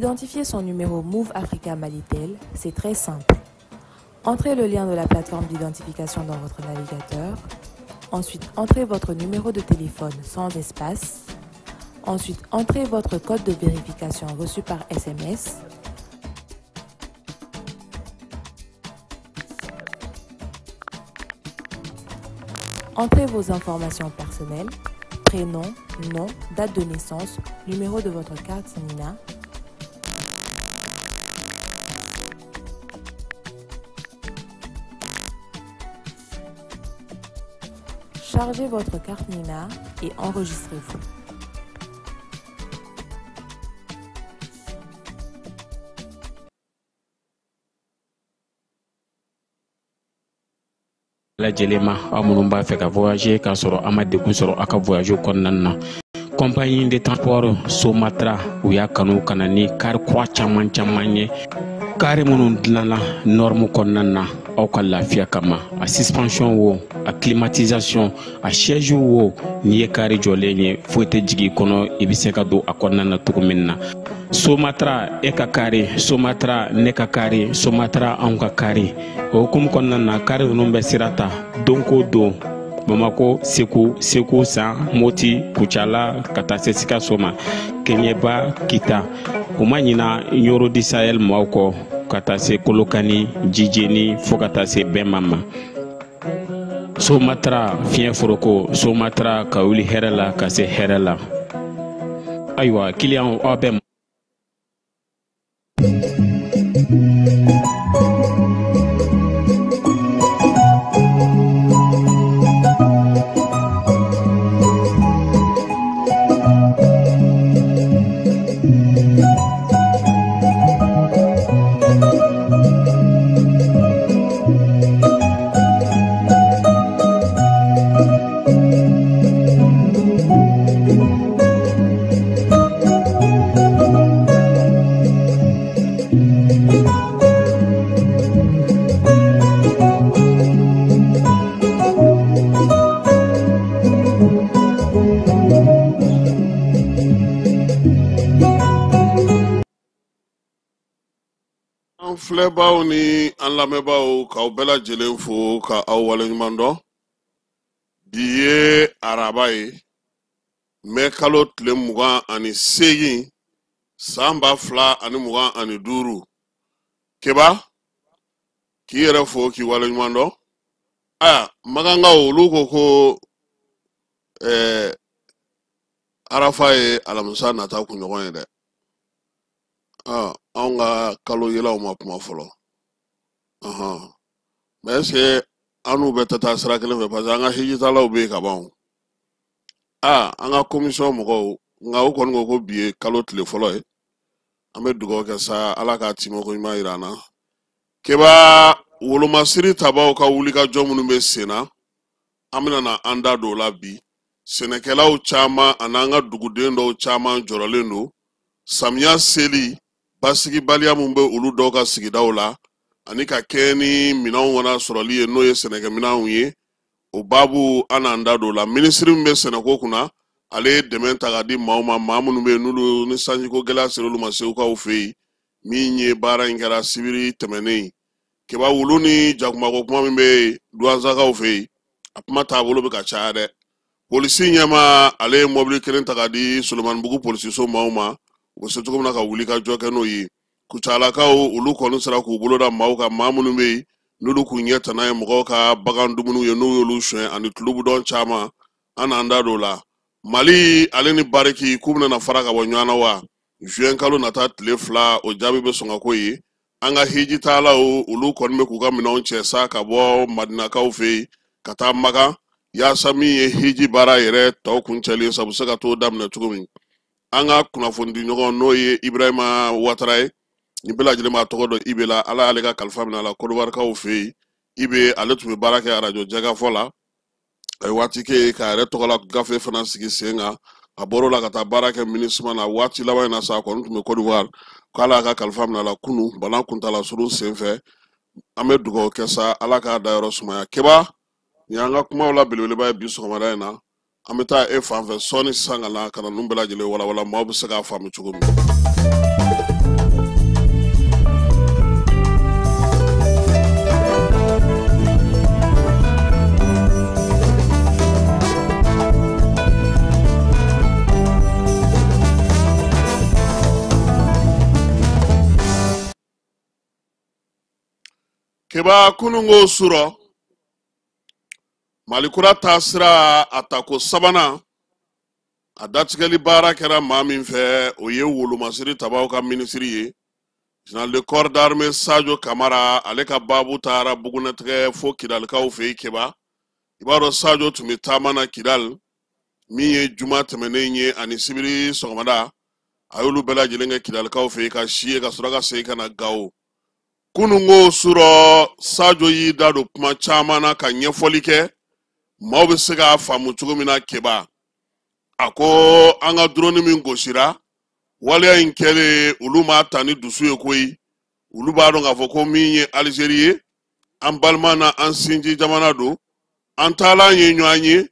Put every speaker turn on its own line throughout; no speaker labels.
identifier son numéro Moov Africa Malitel, c'est très simple. Entrez le lien de la plateforme d'identification dans votre navigateur. Ensuite, entrez votre numéro de téléphone sans espace. Ensuite, entrez votre code de vérification reçu par SMS. Entrez vos informations personnelles, prénom, nom, date de naissance, numéro de votre carte NINA. Chargez votre carte NINA et enregistrez-vous.
Lajɛlen ma, aw minnu b'a fɛ ka voyager k'a sɔrɔ a ma degun sɔrɔ a ka voyage kɔnɔna na, compagnie de transport Somatra, u y'a kanu ka na ni car kura caman caman ye, car minnu dilanna norme kɔnɔna na aw ka lafiya kama. A suspension wo, a climatisation, a siège wo, n'i ye car jɔlen ye, foyi tɛ jigin i kɔnɔ, i bɛ se ka don a kɔnɔna na cogo min na. Somatra e ka car, Somatra ne ka car, Somatra anw ka car. O hukumu kɔnɔna na, car ninnu bɛ sira ta don ko don Bamako, Segu, Segu San, Moti, Kucala, ka taa se Sikaso ma, Keɲeba, Kita. U ma ɲina Ɲoro di Sahel maaw kɔ, ka taa se Kolokani, Jijeni, fo ka taa se Bɛnma ma. Somatra fiɲɛ foroko, Somatra ka wuli hɛrɛ la ka se hɛrɛ la. Ayiwa, kiliyanw, aw bɛ
An filɛbaw ni an lamɛnbaaw, k'aw bɛɛ lajɛlen fo ka aw waleɲuman dɔn. Bi ye araba ye, mɛ kalo tile 28 san 2025. Keba, k'i yɛrɛ fo k'i waleɲuman dɔn. Aya, magankaw olu ko ko arafa ye alamisa nata kunɲɔgɔn ye dɛ. Anw ka kalo yelaw ma kuma fɔlɔ. Mais est ce que an n'u bɛ taa sira kelen fɛ, parce que an ka hijitalaw bɛ yen ka ban o. An ka commission mɔgɔw, nka u kɔni ko ko bi ye kalo tile fɔlɔ ye. An bɛ dugawu kɛ sa, Ala k'a timako ɲuman yira an na. Keba, wolomasiri tabaw ka wulikajɔ minnu bɛ sen na, an bɛna na an da don o la bi. Sɛnɛkɛlaw caman ani an ka duguden dɔw caman jɔrɔlen don samiya seli basigibaliya mun bɛ olu dɔw ka sigidaw la, ani ka kɛɲɛ ni minɛnw fana sɔrɔli ye, n'o ye sɛnɛkɛminɛnw ye. O baabu, an n'an da don o la. Minisiri min bɛ sɛnɛko kunna, ale ye dɛmɛ ta k'a di maaw ma, maa minnu bɛ yen n'olu ni sanjiko gɛlɛya sera olu ma Segukaw fɛ yen. Min ye baara in kɛra sibiri tɛmɛnen ye. Keba, wulu ni jakumako kuma min bɛ yen Duwanzakaw fɛ yen, a kuma taabolo bɛ ka caya dɛ. Polisi ɲɛmaa, ale ye mɔbili kelen ta k'a di Solomanibugu polisiso maaw ma, u bɛ se cogo min na ka wuli ka jɔ kɛ n'o ye. Kucalakaw, olu kɔni sera k'u bolo da maaw kan, maa minnu bɛ yen n'olu k'u ɲɛ tana ye mɔgɔw ka bagan dumuniw ye, n'u y'olu suɲɛ ani tulubudɔn caman. An n'an da don o la. Mali ale ni Bariki, k'u bɛna fara ka bɔ ɲɔgɔn na wa juin kalo nata tile 2, o jaabi bɛ sɔn ka k'o ye. An ka hijitalaw, olu kɔni bɛ k'u ka minɛnw cɛ sa ka bɔ Madinakaw fɛ yen ka taa Makan, yaasa min ye hiji baara yɛrɛ tɔ kuncɛlen sa, u bɛ se ka t'o daminɛ cogo min. An ka kunnafonidiɲɔgɔn, n'o ye Ibrahima Watara ye, ni bɛɛ lajɛlen b'a tɔgɔ dɔn Ibe la, Ala y'ale ka kalifa minɛ a la Kɔdiwarikaw fɛ yen. Ibe, ale tun bɛ baara kɛ arajo Jɛkafɔ la, a ye waati kɛ yen k'a yɛrɛ tɔgɔla gafe fana sigi sen kan. A bɔr'o la ka taa baara kɛ MINUSMA na. Waati laban in na sa, a kɔni tun bɛ Kɔdiwari, k'ala y'a ka kalifa minɛ a la kunu bana kuntala surun sen fɛ. An bɛ dugawu kɛ sa, Ala k'a dayɔrɔ sumaya. Keba, nin y'an ka kumaw la belebeleba ye bi sɔgɔmada in na. An bɛ taa e fan fɛ sɔɔni sisan, ka na ninnu bɛɛ lajɛlen walawala, maaw bɛ se k'a faamu cogo min. Keba kunungo surɔ Malikura taasira a tako sabanan a datigɛli baara kɛra maa min fɛ, o ye wolomasiri tabaw ka minisiri ye, général de corps d'armée Sadio Kamara. Ale ka baabu taara bugunnatigɛ fo Kidalikaw fɛ yen. Keba, i b'a dɔn Sadio tun bɛ taama na Kidal min ye juma tɛmɛnen ye ani sibiri sɔgɔmada, a y'olu bɛɛ lajɛlen kɛ Kidalikaw fɛ yen ka si yen ka sɔrɔ ka segin ka na Gawo. Kunungo surɔ, Sadio y'i da don kuma caman na ka ɲɛfɔli kɛ maaw bɛ se k'a faamu cogo min na. Keba, a ko an ka drone min gosira, waleya in kɛlen, olu m'a ta ni dusu ye koyi. Olu b'a dɔn k'a fɔ ko min ye Alizeri ye, an balima na an sinji jamana don, an taalan ye ɲɔgɔn ye.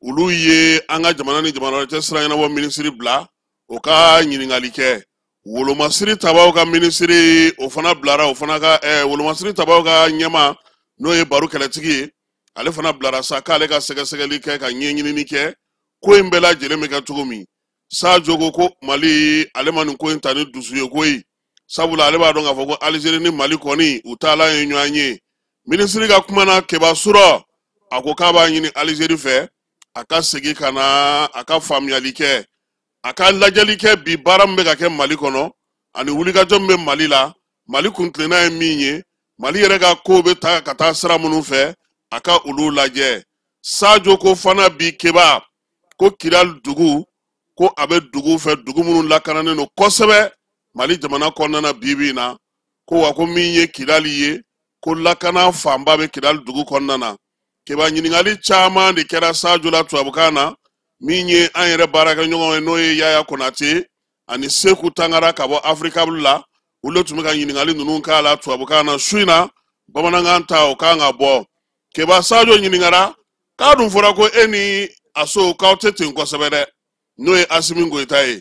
Olu ye an ka jamana ni jamana wɛrɛ cɛ sira ɲɛnabɔ minisiri bila, o ka ɲininkali kɛ. Wolomasiri tabaw ka minisiri, o fana bilara, o fana ka wolomasiri tabaw ka ɲɛma, n'o ye baro kɛlɛtigi ye, ale fana bilara sa k'ale ka sɛgɛsɛgɛli kɛ ka ɲɛɲinini kɛ ko in bɛɛ lajɛlen bɛ kɛ cogo min. Sadio ko ko Mali, ale ma nin ko in ta ni dusu ye koyi, sabula ale b'a dɔn k'a fɔ ko Alizeri ni Mali kɔni, u taalan ye ɲɔgɔn ye. Minisiri ka kuma na, Keba surɔ, a ko k'a b'a ɲini Alizeri fɛ a ka segin ka na a ka faamuyali kɛ, a ka lajɛli kɛ bi baara min bɛ ka kɛ Mali kɔnɔ ani wulikajɔ min bɛ Mali la, Mali kuntilenna ye min ye, Mali yɛrɛ ka kow bɛ taa ka taa sira minnu fɛ, a ka olu lajɛ. Sadio ko fana bi, Keba, ko Kidal dugu, ko a bɛ dugu fɛ, dugu minnu lakananen don kosɛbɛ Mali jamana kɔnɔna na bi bi in na, ko wa ko min ye Kidali ye, ko lakana fanba bɛ Kidali dugu kɔnɔna na. Keba, ɲininkali caman de kɛra Sadio la tubabukan na. Min ye an yɛrɛ baarakɛɲɔgɔn ye, n'o ye Yaya Konate ani Seku Tangara ka bɔ Africable la, olu de tun bɛ ka ɲininkali ninnu k'a la tubabukan na. Su in na, bamanankan ta o kan ka bɔ. Keba, Sadio ɲininkara k'a dun fɔra ko e ni Aso k'aw tɛ ten kosɛbɛ dɛ, n'o ye Asimi Goyita ye.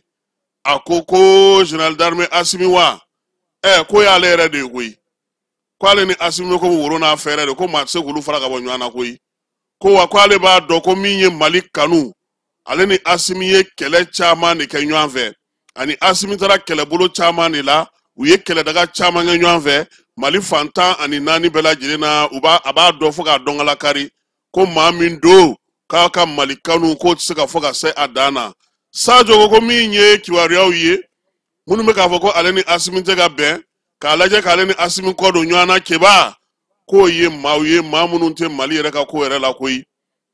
A ko ko général d'armée Asimi wa, k'o y'ale yɛrɛ de ye koyi, k'ale ni Asimi bɛ komi woro n'a fɛɛrɛ de, ko maa tɛ se k'olu fara ka bɔ ɲɔgɔn na koyi. Ko wa ko ale b'a dɔn ko min ye Mali kanu, ale ni Asimi ye kɛlɛ caman de kɛ ɲɔgɔn fɛ, ani Asimi taara kɛlɛbolo caman de la, u ye kɛlɛdaga caman kɛ ɲɔgɔn fɛ Mali fan 14 bɛɛ lajɛlen na. U b'a a b'a dɔn fo k'a dɔn kala kari ko maa min don k'a ka Mali kanu, k'o tɛ se ka fɔ ka se a dan na. Sadio ko ko min ye kibaruyaw ye minnu bɛ k'a fɔ ko ale ni Asimi tɛ ka bɛn, k'a lajɛ k'ale ni Asimi kɔ don ɲɔgɔn na, Keba, k'o ye maaw ye, maa minnu tɛ Mali yɛrɛ ka ko yɛrɛ la koyi.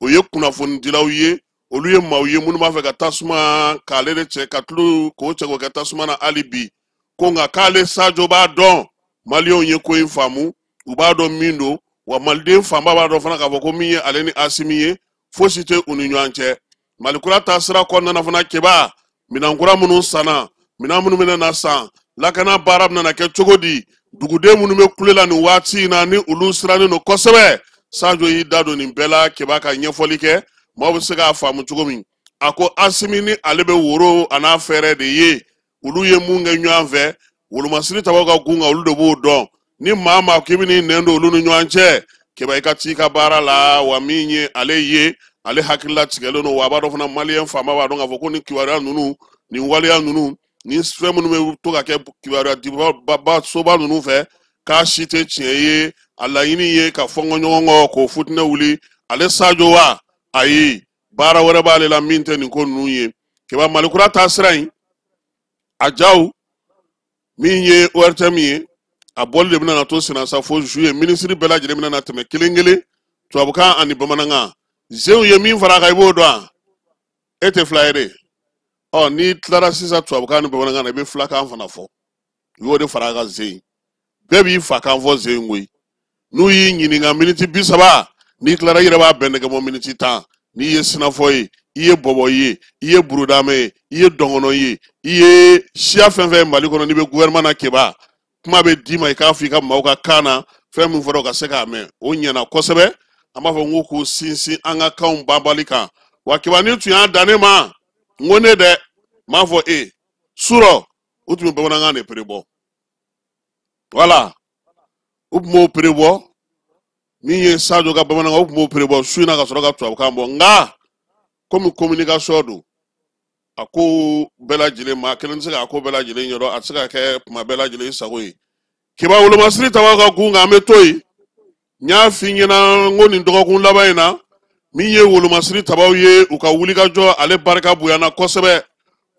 O ye kunnafonidilaw ye, olu ye maaw ye minnu b'a fɛ ka tasuma k'ale de cɛ ka tulu k'o cɛ k'o kɛ tasuma na hali bi. Ko nka k'ale Sadio b'a dɔn maliyɛnw ye ko in faamu, u b'a dɔn min don, wa maliden fanba b'a dɔn fana k'a fɔ ko min ye ale ni Asimi ye, fosi tɛ u ni ɲɔgɔn cɛ. Malikura ta sira kɔnɔna na fana, Keba, minan kura minnu sanna, minan minnu bɛna na san, lakana baara bɛna na kɛ cogo di, duguden minnu bɛ kule la nin waati in na ni olu sirannen don kosɛbɛ, Sadio y'i da don nin bɛɛ la. Keba, ka ɲɛfɔli kɛ maaw bɛ se k'a faamu cogo min. A ko Asimi ni ale bɛ woro a n'a fɛɛrɛ de ye, olu ye mun kɛ ɲɔgɔn fɛ, wolomasiri tabaw ka gun kan, olu de b'o dɔn. Ni maa maa k'i bɛ n'i nɛn don olu ni ɲɔgɔn cɛ, Keba, i ka t'i ka baara la. Wa min ye ale ye, ale hakilila tigɛlen don, wa a b'a dɔn fana maliyɛn fanba b'a dɔn k'a fɔ ko nin kibaruya ninnu, nin waleya ninnu, ni fɛn minnu bɛ to ka kɛ kibaruya diba soba ninnu fɛ, k'a si tɛ tiɲɛ ye. A laɲini ye ka fɔnkɔ ɲɔgɔn kɔ k'o futinɛ wuli. Ale Sadio wa, ayi, baara wɛrɛ b'ale la min tɛ nin ko ninnu ye. Keba, Malikura taa sira in a jaw, min ye ORTM ye, a bɔli de bɛna na to senna sa fo juillet. Minisiri bɛɛ lajɛlen bɛna na tɛmɛ kelen kelen tubabukan ani bamanankan. Zenw ye min fara a kan, i b'o dɔn wa? E tɛ fila ye de. Ɔ n'i tilara sisan tubabukan ni bamanankan na, i bɛ filakan fana fɔ. U y'o de fara a kan. Zen bɛɛ b'i fa kan fɔ zen koyi. N'u y'i ɲininka miniti 30, n'i tilara, i yɛrɛ b'a bɛn nɛgɛ bɔ miniti 10. N'i ye sinafɔ ye, i ye bɔbɔ ye, i ye burudamɛ ye, i ye dɔngɔnɔ ye, i ye siya fɛn fɛn ye Mali kɔnɔ, n'i bɛ gouvernement na, Keba, kuma bɛ d'i ma i k'a fɔ i ka maaw ka kan na, fɛn min fɔra u ka se k'a mɛn. O ɲɛna kosɛbɛ. An b'a fɔ n ko k'u sinsin an ka kanw banbali kan. Wa Keba, ni tun y'a dan ne ma, n ko ne dɛ, n m'a fɔ e surɔ, u tun bɛ bamanankan de pere bɔ. Wala u tun b'o pere bɔ, min ye Sadio ka bamanankan, u tun b'o pere bɔ su in na ka sɔrɔ ka tubabukan bɔ. Nka komi communication don, a ko bɛɛ lajɛlen, maa kelen tɛ se k'a ko bɛɛ lajɛlen ɲɛdɔn, a tɛ se ka kɛ kuma bɛɛ lajɛlen sago ye. Keba, wolomasiri tabaw ka gun kan, an bɛ to yen. N y'a f'i ɲɛna n ko nin dɔgɔkun laban in na, min ye wolomasiri tabaw ye, u ka wulikajɔ ale barika bonyana kosɛbɛ.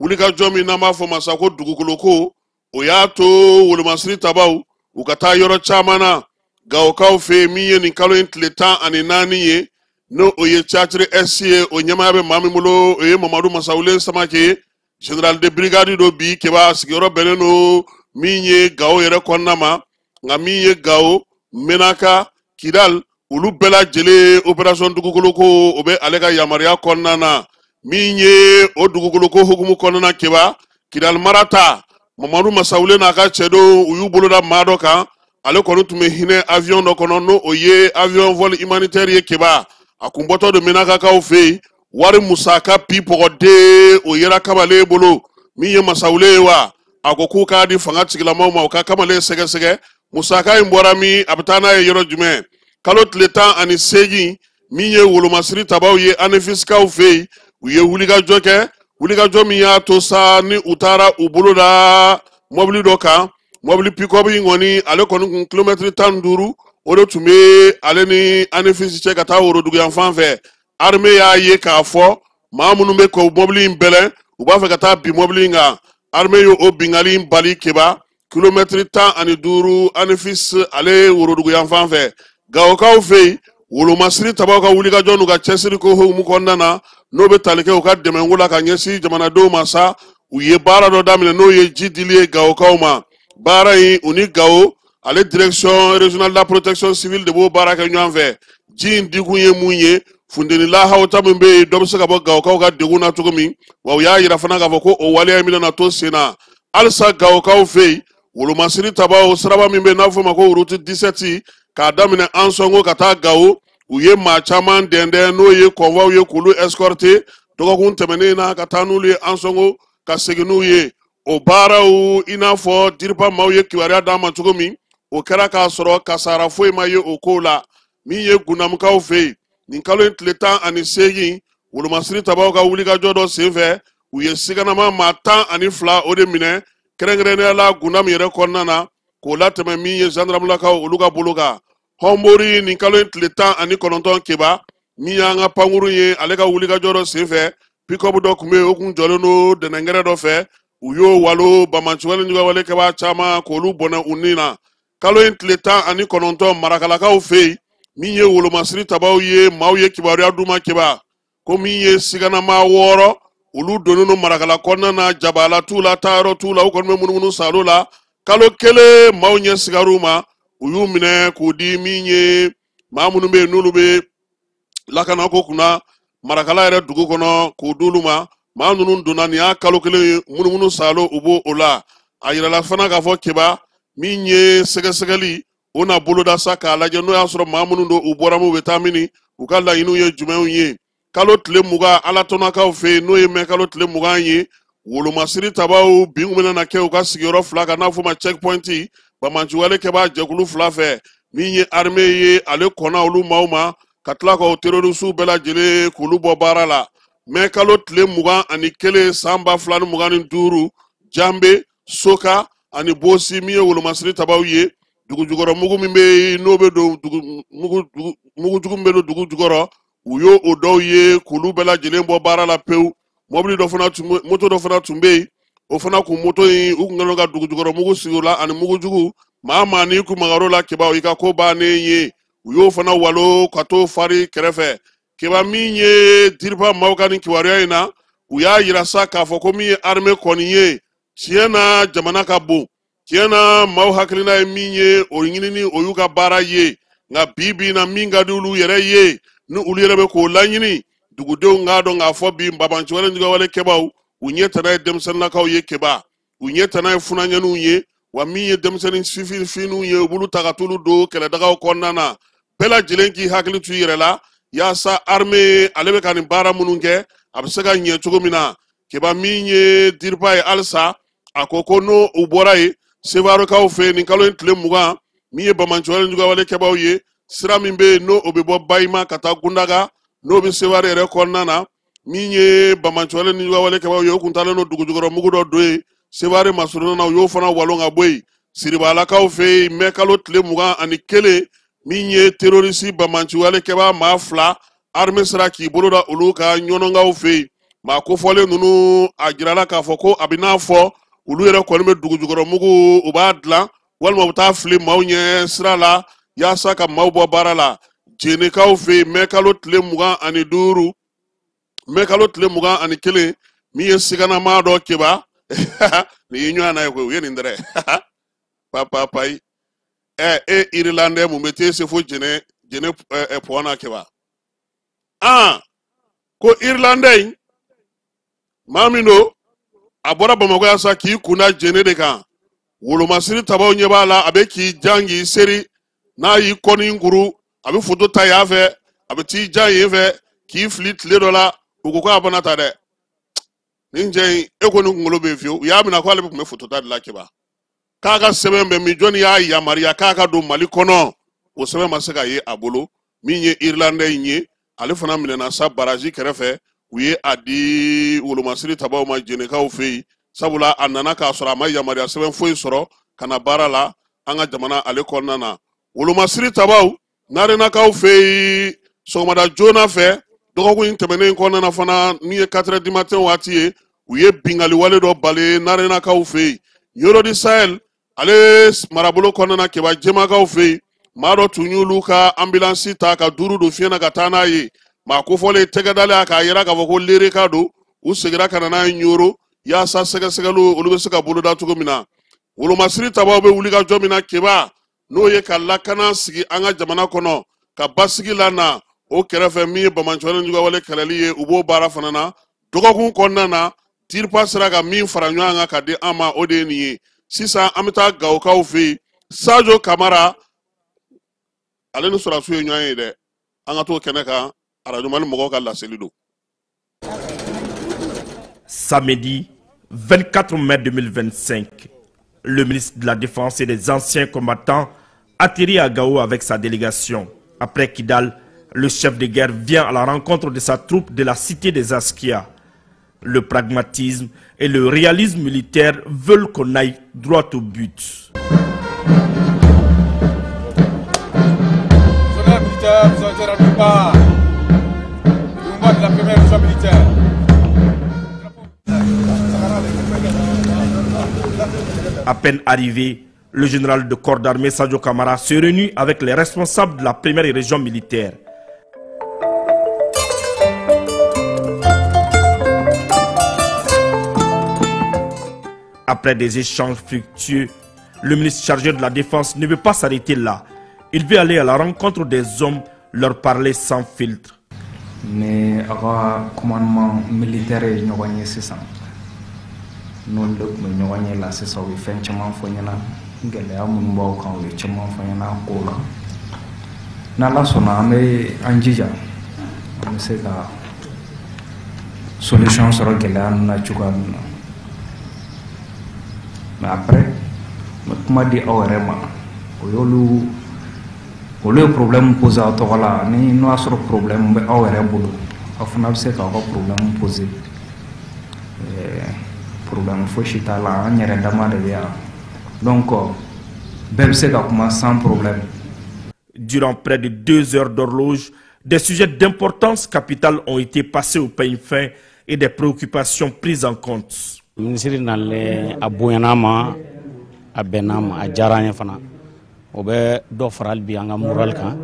Wulikajɔ min n'an b'a fɔ ma sa ko dugukoloko, o y'a to wolomasiri tabaw u ka taa yɔrɔ caman na Gawokaw fɛ yen. Min ye nin kalo in tile 14 ye, n'o o ye Théâtre S ye, o ɲɛmaaya bɛ maa min bolo, o ye Mamadu Masawule Samake ye, général de brigade don bi Keba. Sigiyɔrɔ bɛnnen don min ye Gawo yɛrɛ kɔnɔna ma, nka min ye Gawo, Menaka, Kidal, olu bɛɛ lajɛlen opération dugukoloko o bɛ ale ka yamaruya kɔnɔna na. Min ye o dugukoloko hukumu kɔnɔna, Keba, Kidal mara ta, Mamadu Masawule n'a ka cɛdenw u y'u boloda maa dɔ kan. Ale kɔni tun bɛ hinɛ avion dɔ kɔnɔ, n'o o ye avion vol humanitaire ye. Keba, a kun bɔtɔ don Menakakaw fɛ yen. Wari musaka pipɔgɔden o yera kamalen bolo. Min ye Masawule ye wa, a ko k'u k'a di fanga tigilamaw ma, u ka kamalen sɛgɛsɛgɛ, musaka in bɔra min, a bɛ taa n'a ye yɔrɔ jumɛn. Kalo tile 18, min ye wolomasiri tabaw ye Anefisikaw fɛ yen, u ye wulikajɔ kɛ, wulikajɔ min y'a to sa ni u taara u bolo da mɔbili dɔ kan. Mɔbili pick-up in kɔni, ale kɔni kun kilomɛtiri 15 o de tun bɛ ale ni Anefisi cɛ ka taa worodugu fan fɛ. Armée y'a ye k'a fɔ maa minnu bɛ k'o mɔbili in bɛlɛn, u b'a fɛ ka taa bin mɔbili in kan. Armée ye o binkanni in bali Keba, kilomɛtiri 15 Anefis ale worodugu yan fan fɛ. Gawokaw fɛ yen, wolomasiri tabaw ka wulikajɔ n'u ka cɛsiri ko hukumu kɔnɔna na, n'o bɛ tali kɛ u ka dɛmɛko la ka ɲɛsin jamanadenw ma sa, u ye baara dɔ daminɛ, n'o ye ji dili ye Gawokaw ma. Baara in, u ni Gawo ale direction régionale de la protection civile de b'o baara kɛ ɲɔgɔn fɛ. Ji in dikun ye mun ye? Funteni lahawta min bɛ yen, dɔ bɛ se ka bɔ Gawokaw ka degun na cogo min wa. U y'a yira fana k'a fɔ ko o waleya in bɛna na to sen na halisa Gawokaw fɛ yen. Wolomasiri tabaw, siraba min bɛ yen n'a bɛ f'o ma ko route 17, k'a daminɛ Ansɔngo ka taa Gawo, u ye maa caman dɛndɛn, n'o ye convoi ye, k'olu escorter dɔgɔkun tɛmɛnen na ka taa n'olu ye Ansɔngo ka segin n'u ye. O baaraw, i n'a fɔ DIRPA maaw ye kibaruya d'an ma cogo min, o kɛra k'a sɔrɔ kasara foyi ma ye o kow la. Min ye Gundamukaw fɛ yen, nin kalo in tile 18, wolomasiri tabaw ka wulikajɔ dɔ senfɛ, u ye siganama maa 12 o de minɛ, kɛrɛnkɛrɛnnenya la Gundamu yɛrɛ kɔnɔna na, k'o latɛmɛ min ye zandaramulakaw olu ka bolo kan. Hɔnbori, nin kalo in tile 19, Keba, min y'an ka pankurun ye, ale ka wulikajɔ dɔ senfɛ, pick-up dɔ tun bɛ yen, o kun jɔlen don dɛnɛnkɛrɛ dɔ fɛ, u y'o walo bamaciwale ɲugawale kɛbaa caman k'olu bɔnɛ u ni na. Kalo in tile 19, Marakalakaw fɛ yen, min ye wolomasiri tabaw ye, maaw ye kibaruya d'u ma Keba, ko min ye siganama 6, olu donnen don Marakala kɔnɔna na, jabala t'u la, taayɔrɔ t'u la, u kɔni bɛ munumunu salo la. Kalo kelen, maaw ɲɛ sigar'u ma, u y'u minɛ k'u di min ye maa minnu bɛ yen n'olu bɛ lakanako kunna Marakala yɛrɛ dugu kɔnɔ, k'u d'olu ma. Maa ninnu donna nin y'a kalo kelen ye munumunu salo u b'o o la. A yirala fana k'a fɔ Keba, min ye sɛgɛsɛgɛli o na boloda sa k'a lajɛ n'o y'a sɔrɔ maa minnu don, u bɔra min, u bɛ taa min, u ka laɲiniw ye jumɛnw ye. Kalo tile 20, Alatɔnakaw fɛ yen, n'o ye mɛ kalo tile 20 ye, wolomasiri tabaw bin bɛna na kɛ u ka sigiyɔrɔ fila kan, n'a fɔ ma checkpoint, bamaciwale kɛbaa jɛkulu fila fɛ. Min ye armée ye, ale kɔnna olu maaw ma ka tila k'o terroristew bɛɛ lajɛlen k'olu bɔ baara la. Mɛ kalo tile 21 san 2025, Janbe, Soka ani Bosi, min ye wolomasiri tabaw ye, dugu jukɔrɔ mugu min bɛ yen n'o bɛ don dugu mugu mugujugu min bɛ don dugu jukɔrɔ, u y'o o dɔw ye k'olu bɛɛ lajɛlen bɔ baara la pewu. Mɔbili dɔ fana tun bɛ, moto dɔ fana tun bɛ yen, o fana kun moto in, u kun kɛlen ka dugu jukɔrɔ mugu sigi o la ani mugujugu. Maa maa n'i kun magar'o la, Keba, i ka ko bannen ye. U y'o fana walo ka t'o fari kɛrɛfɛ. Keba, min ye DIRPA maaw ka nin kibaruya in na, u y'a yira sa k'a fɔ ko min ye armée kɔni ye, tiɲɛ na jamana ka bon, tiɲɛ na maaw hakilina ye min ye, o ɲinini o y'u ka baara ye, nka bi bi in na, min ka di olu yɛrɛ ye ni olu yɛrɛ bɛ k'o laɲini, dugudenw k'a dɔn k'a fɔ bi babanciwale ɲugawale kɛbaw, u ɲɛ tana ye denmisɛnninnakaw ye. Keba, u ɲɛ tana ye funaɲɛninw ye wa, min ye denmisɛnnin sifinfinw ye, u b'olu ta ka t'olu don kɛlɛdagaw kɔnɔna na. Bɛɛ lajɛlen k'i hakili to i yɛrɛ la yaasa armée ale bɛ ka nin baara minnu kɛ, a bɛ se ka ɲɛ cogo min na. Keba, min ye DIRPA ye halisa, a ko ko n'o u bɔra yen, Sevarekaw fɛ yen, nin kalo in tile 20, min ye bamanciwale ɲugawale kɛbaw ye, sira min bɛ yen n'o o bɛ bɔ Bayima ka taa Gundaga, n'o bɛ Sevare yɛrɛ kɔnɔna na, min ye bamanciwale ni ɲugawale kɛbaw ye, o kun taalen don dugujukɔrɔ mugu dɔ don yen Sevare masurunna na, u y'o fana walon ka bɔ yen. Siribalakaw fɛ yen, mɛ kalo tile 21, Min ye terroriste banbaanciwale kɛbaa maa 2 armée sera k'i bolo da olu ka ɲɔnɔnkaw fɛ yen. Maa kofɔlen ninnu a jirala k'a fɔ ko a bɛ n'a fɔ olu yɛrɛ kɔni bɛ dugujukɔrɔmugu u b'a dilan walima u bɛ taa fili maaw ɲɛ sira la yaasa ka maaw bɔ baara la. Jenekaw fɛ yen mɛ kalo tile 25, mɛ kalo tile 21, min ye siganamaa dɔ keba nin ye ɲɔgɔn na ye koyi, u ye nin dɛrɛ papapayi. Ɛ e Irlandais mun bɛ t'e se fo Jɛnɛ Jɛnɛ pɔn na keba? Ko Irlandais in maa min don, a bɔra Bamakɔ yan sa k'i kun da Jɛnɛ de kan. Wolomasiri tabaw ɲɛ b'a la, a bɛ k'i jan k'i seri, n'a y'i kɔni kuru a bɛ foto ta yan fɛ, a bɛ t'i jan yen fɛ k'i fili tile dɔ la. U ko k'a bana ta dɛ, nin cɛ in e ko nin kunkolo bɛ yen fiyewu. U y'a minɛ ko ale tun bɛ foto ta de la keba, k'a ka sɛbɛn bɛ min, jɔnni y'a yamaruya k'a ka don Mali kɔnɔ, o sɛbɛn ma se ka ye a bolo. Min ye Irlandais in ye, ale fana minɛna sa baraji kɛrɛfɛ, u ye a di wolomasiri tabaw ma Jɛnɛkaw fɛ yen, sabula a nana k'a sɔrɔ a ma yamaruya sɛbɛn foyi sɔrɔ ka na baara la an ka jamana ale kɔnɔna na. Wolomasiri tabaw Narenakaw fɛ yen sɔgɔmada joona fɛ dɔgɔkun in tɛmɛnen kɔnɔna na fana, min ye 4 heures du matin waati ye, u ye bingali wale dɔ bali Narenakaw fɛ yen. Yɔrɔ di Sahel ale marabolo kɔnɔna na, Keba Jɛmakaw fɛ yen, maa dɔ tun y'olu ka ambulance ta ka 5 don fiɲɛ na ka taa n'a ye. Maa kofɔlen tɛgɛ dalen a k'a yira k'a fɔ ko lereka don. U seginna ka na n'a ye Ɲoro yaasa sɛgɛsɛgɛliw olu bɛ se ka boloda cogo min na. Wolomasiri tabaw bɛ wuli ka jɔ min na Keba, n'o ye ka lakana sigi an ka jamana kɔnɔ, ka basigi lana, o kɛrɛfɛ min ye banbaanciwale juguyawale kɛlɛli ye, u b'o baara fana na. Dɔgɔkun kɔnɔna na, DIRPA sera ka min fara ɲɔgɔn kan ka di an ma, o de ye nin ye. Sisan an bɛ taa Gawokaw fɛ yen, Sajo Kamara ale ni sɔrɔdasiw ye ɲɔgɔn ye dɛ. An ka t'o kɛnɛ kan, Radio Mali mɔgɔw ka laseli don.
Samedi 24 mai 2025, le ministre de la Défense et des anciens combattants atterrit à Gao avec sa délégation. Après Kidal, le chef de guerre vient à la rencontre de sa troupe de la cité des Askia. Le pragmatisme et le réalisme militaire veulent qu'on aille droit au but.
Les militaires, vous avez été rendus par le mouvement de la première région militaire.
À peine arrivé, le général de corps d'armée Sadio Kamara se réunit avec les responsables de la première région militaire. Après des échanges fructueux, le ministre chargé de la Défense ne veut pas s'arrêter là. Il veut aller à la rencontre des hommes, leur parler sans filtre.
Mais a commandement militaire ye ɲɔgɔn ye sisan, n'olu de tun bɛ ɲɔgɔn ye la sisan, u ye fɛn caman fɔ n ɲɛna, gɛlɛya minnu b'aw kan, u ye caman fɔ n ɲɛna a ko la. N'Ala sɔnna, an bɛ an jija, an bɛ se ka solution sɔrɔ gɛlɛya ninnu na cogoya min na. Mais après, n bɛ kuma di aw yɛrɛ ma, o y'olu olu ye problème posé aw tɔgɔ la, ni n'o y'a sɔrɔ problème bɛ aw yɛrɛ bolo, aw fana bɛ se k'aw ka problème posé. Problème fosi t'a la, an yɛrɛ dama de bɛ yan, donc bɛɛ bɛ se ka kuma sans problème.
Durant près de 2 heures d'horloge, des sujets d'importance capitale ont été passés au peigne fin et des préoccupations prises en compte.
Minisiri nalen a bonyana ma, a bɛnna ma, a diyara an ye fana. O bɛ dɔ fara hali bi an ka moral kan,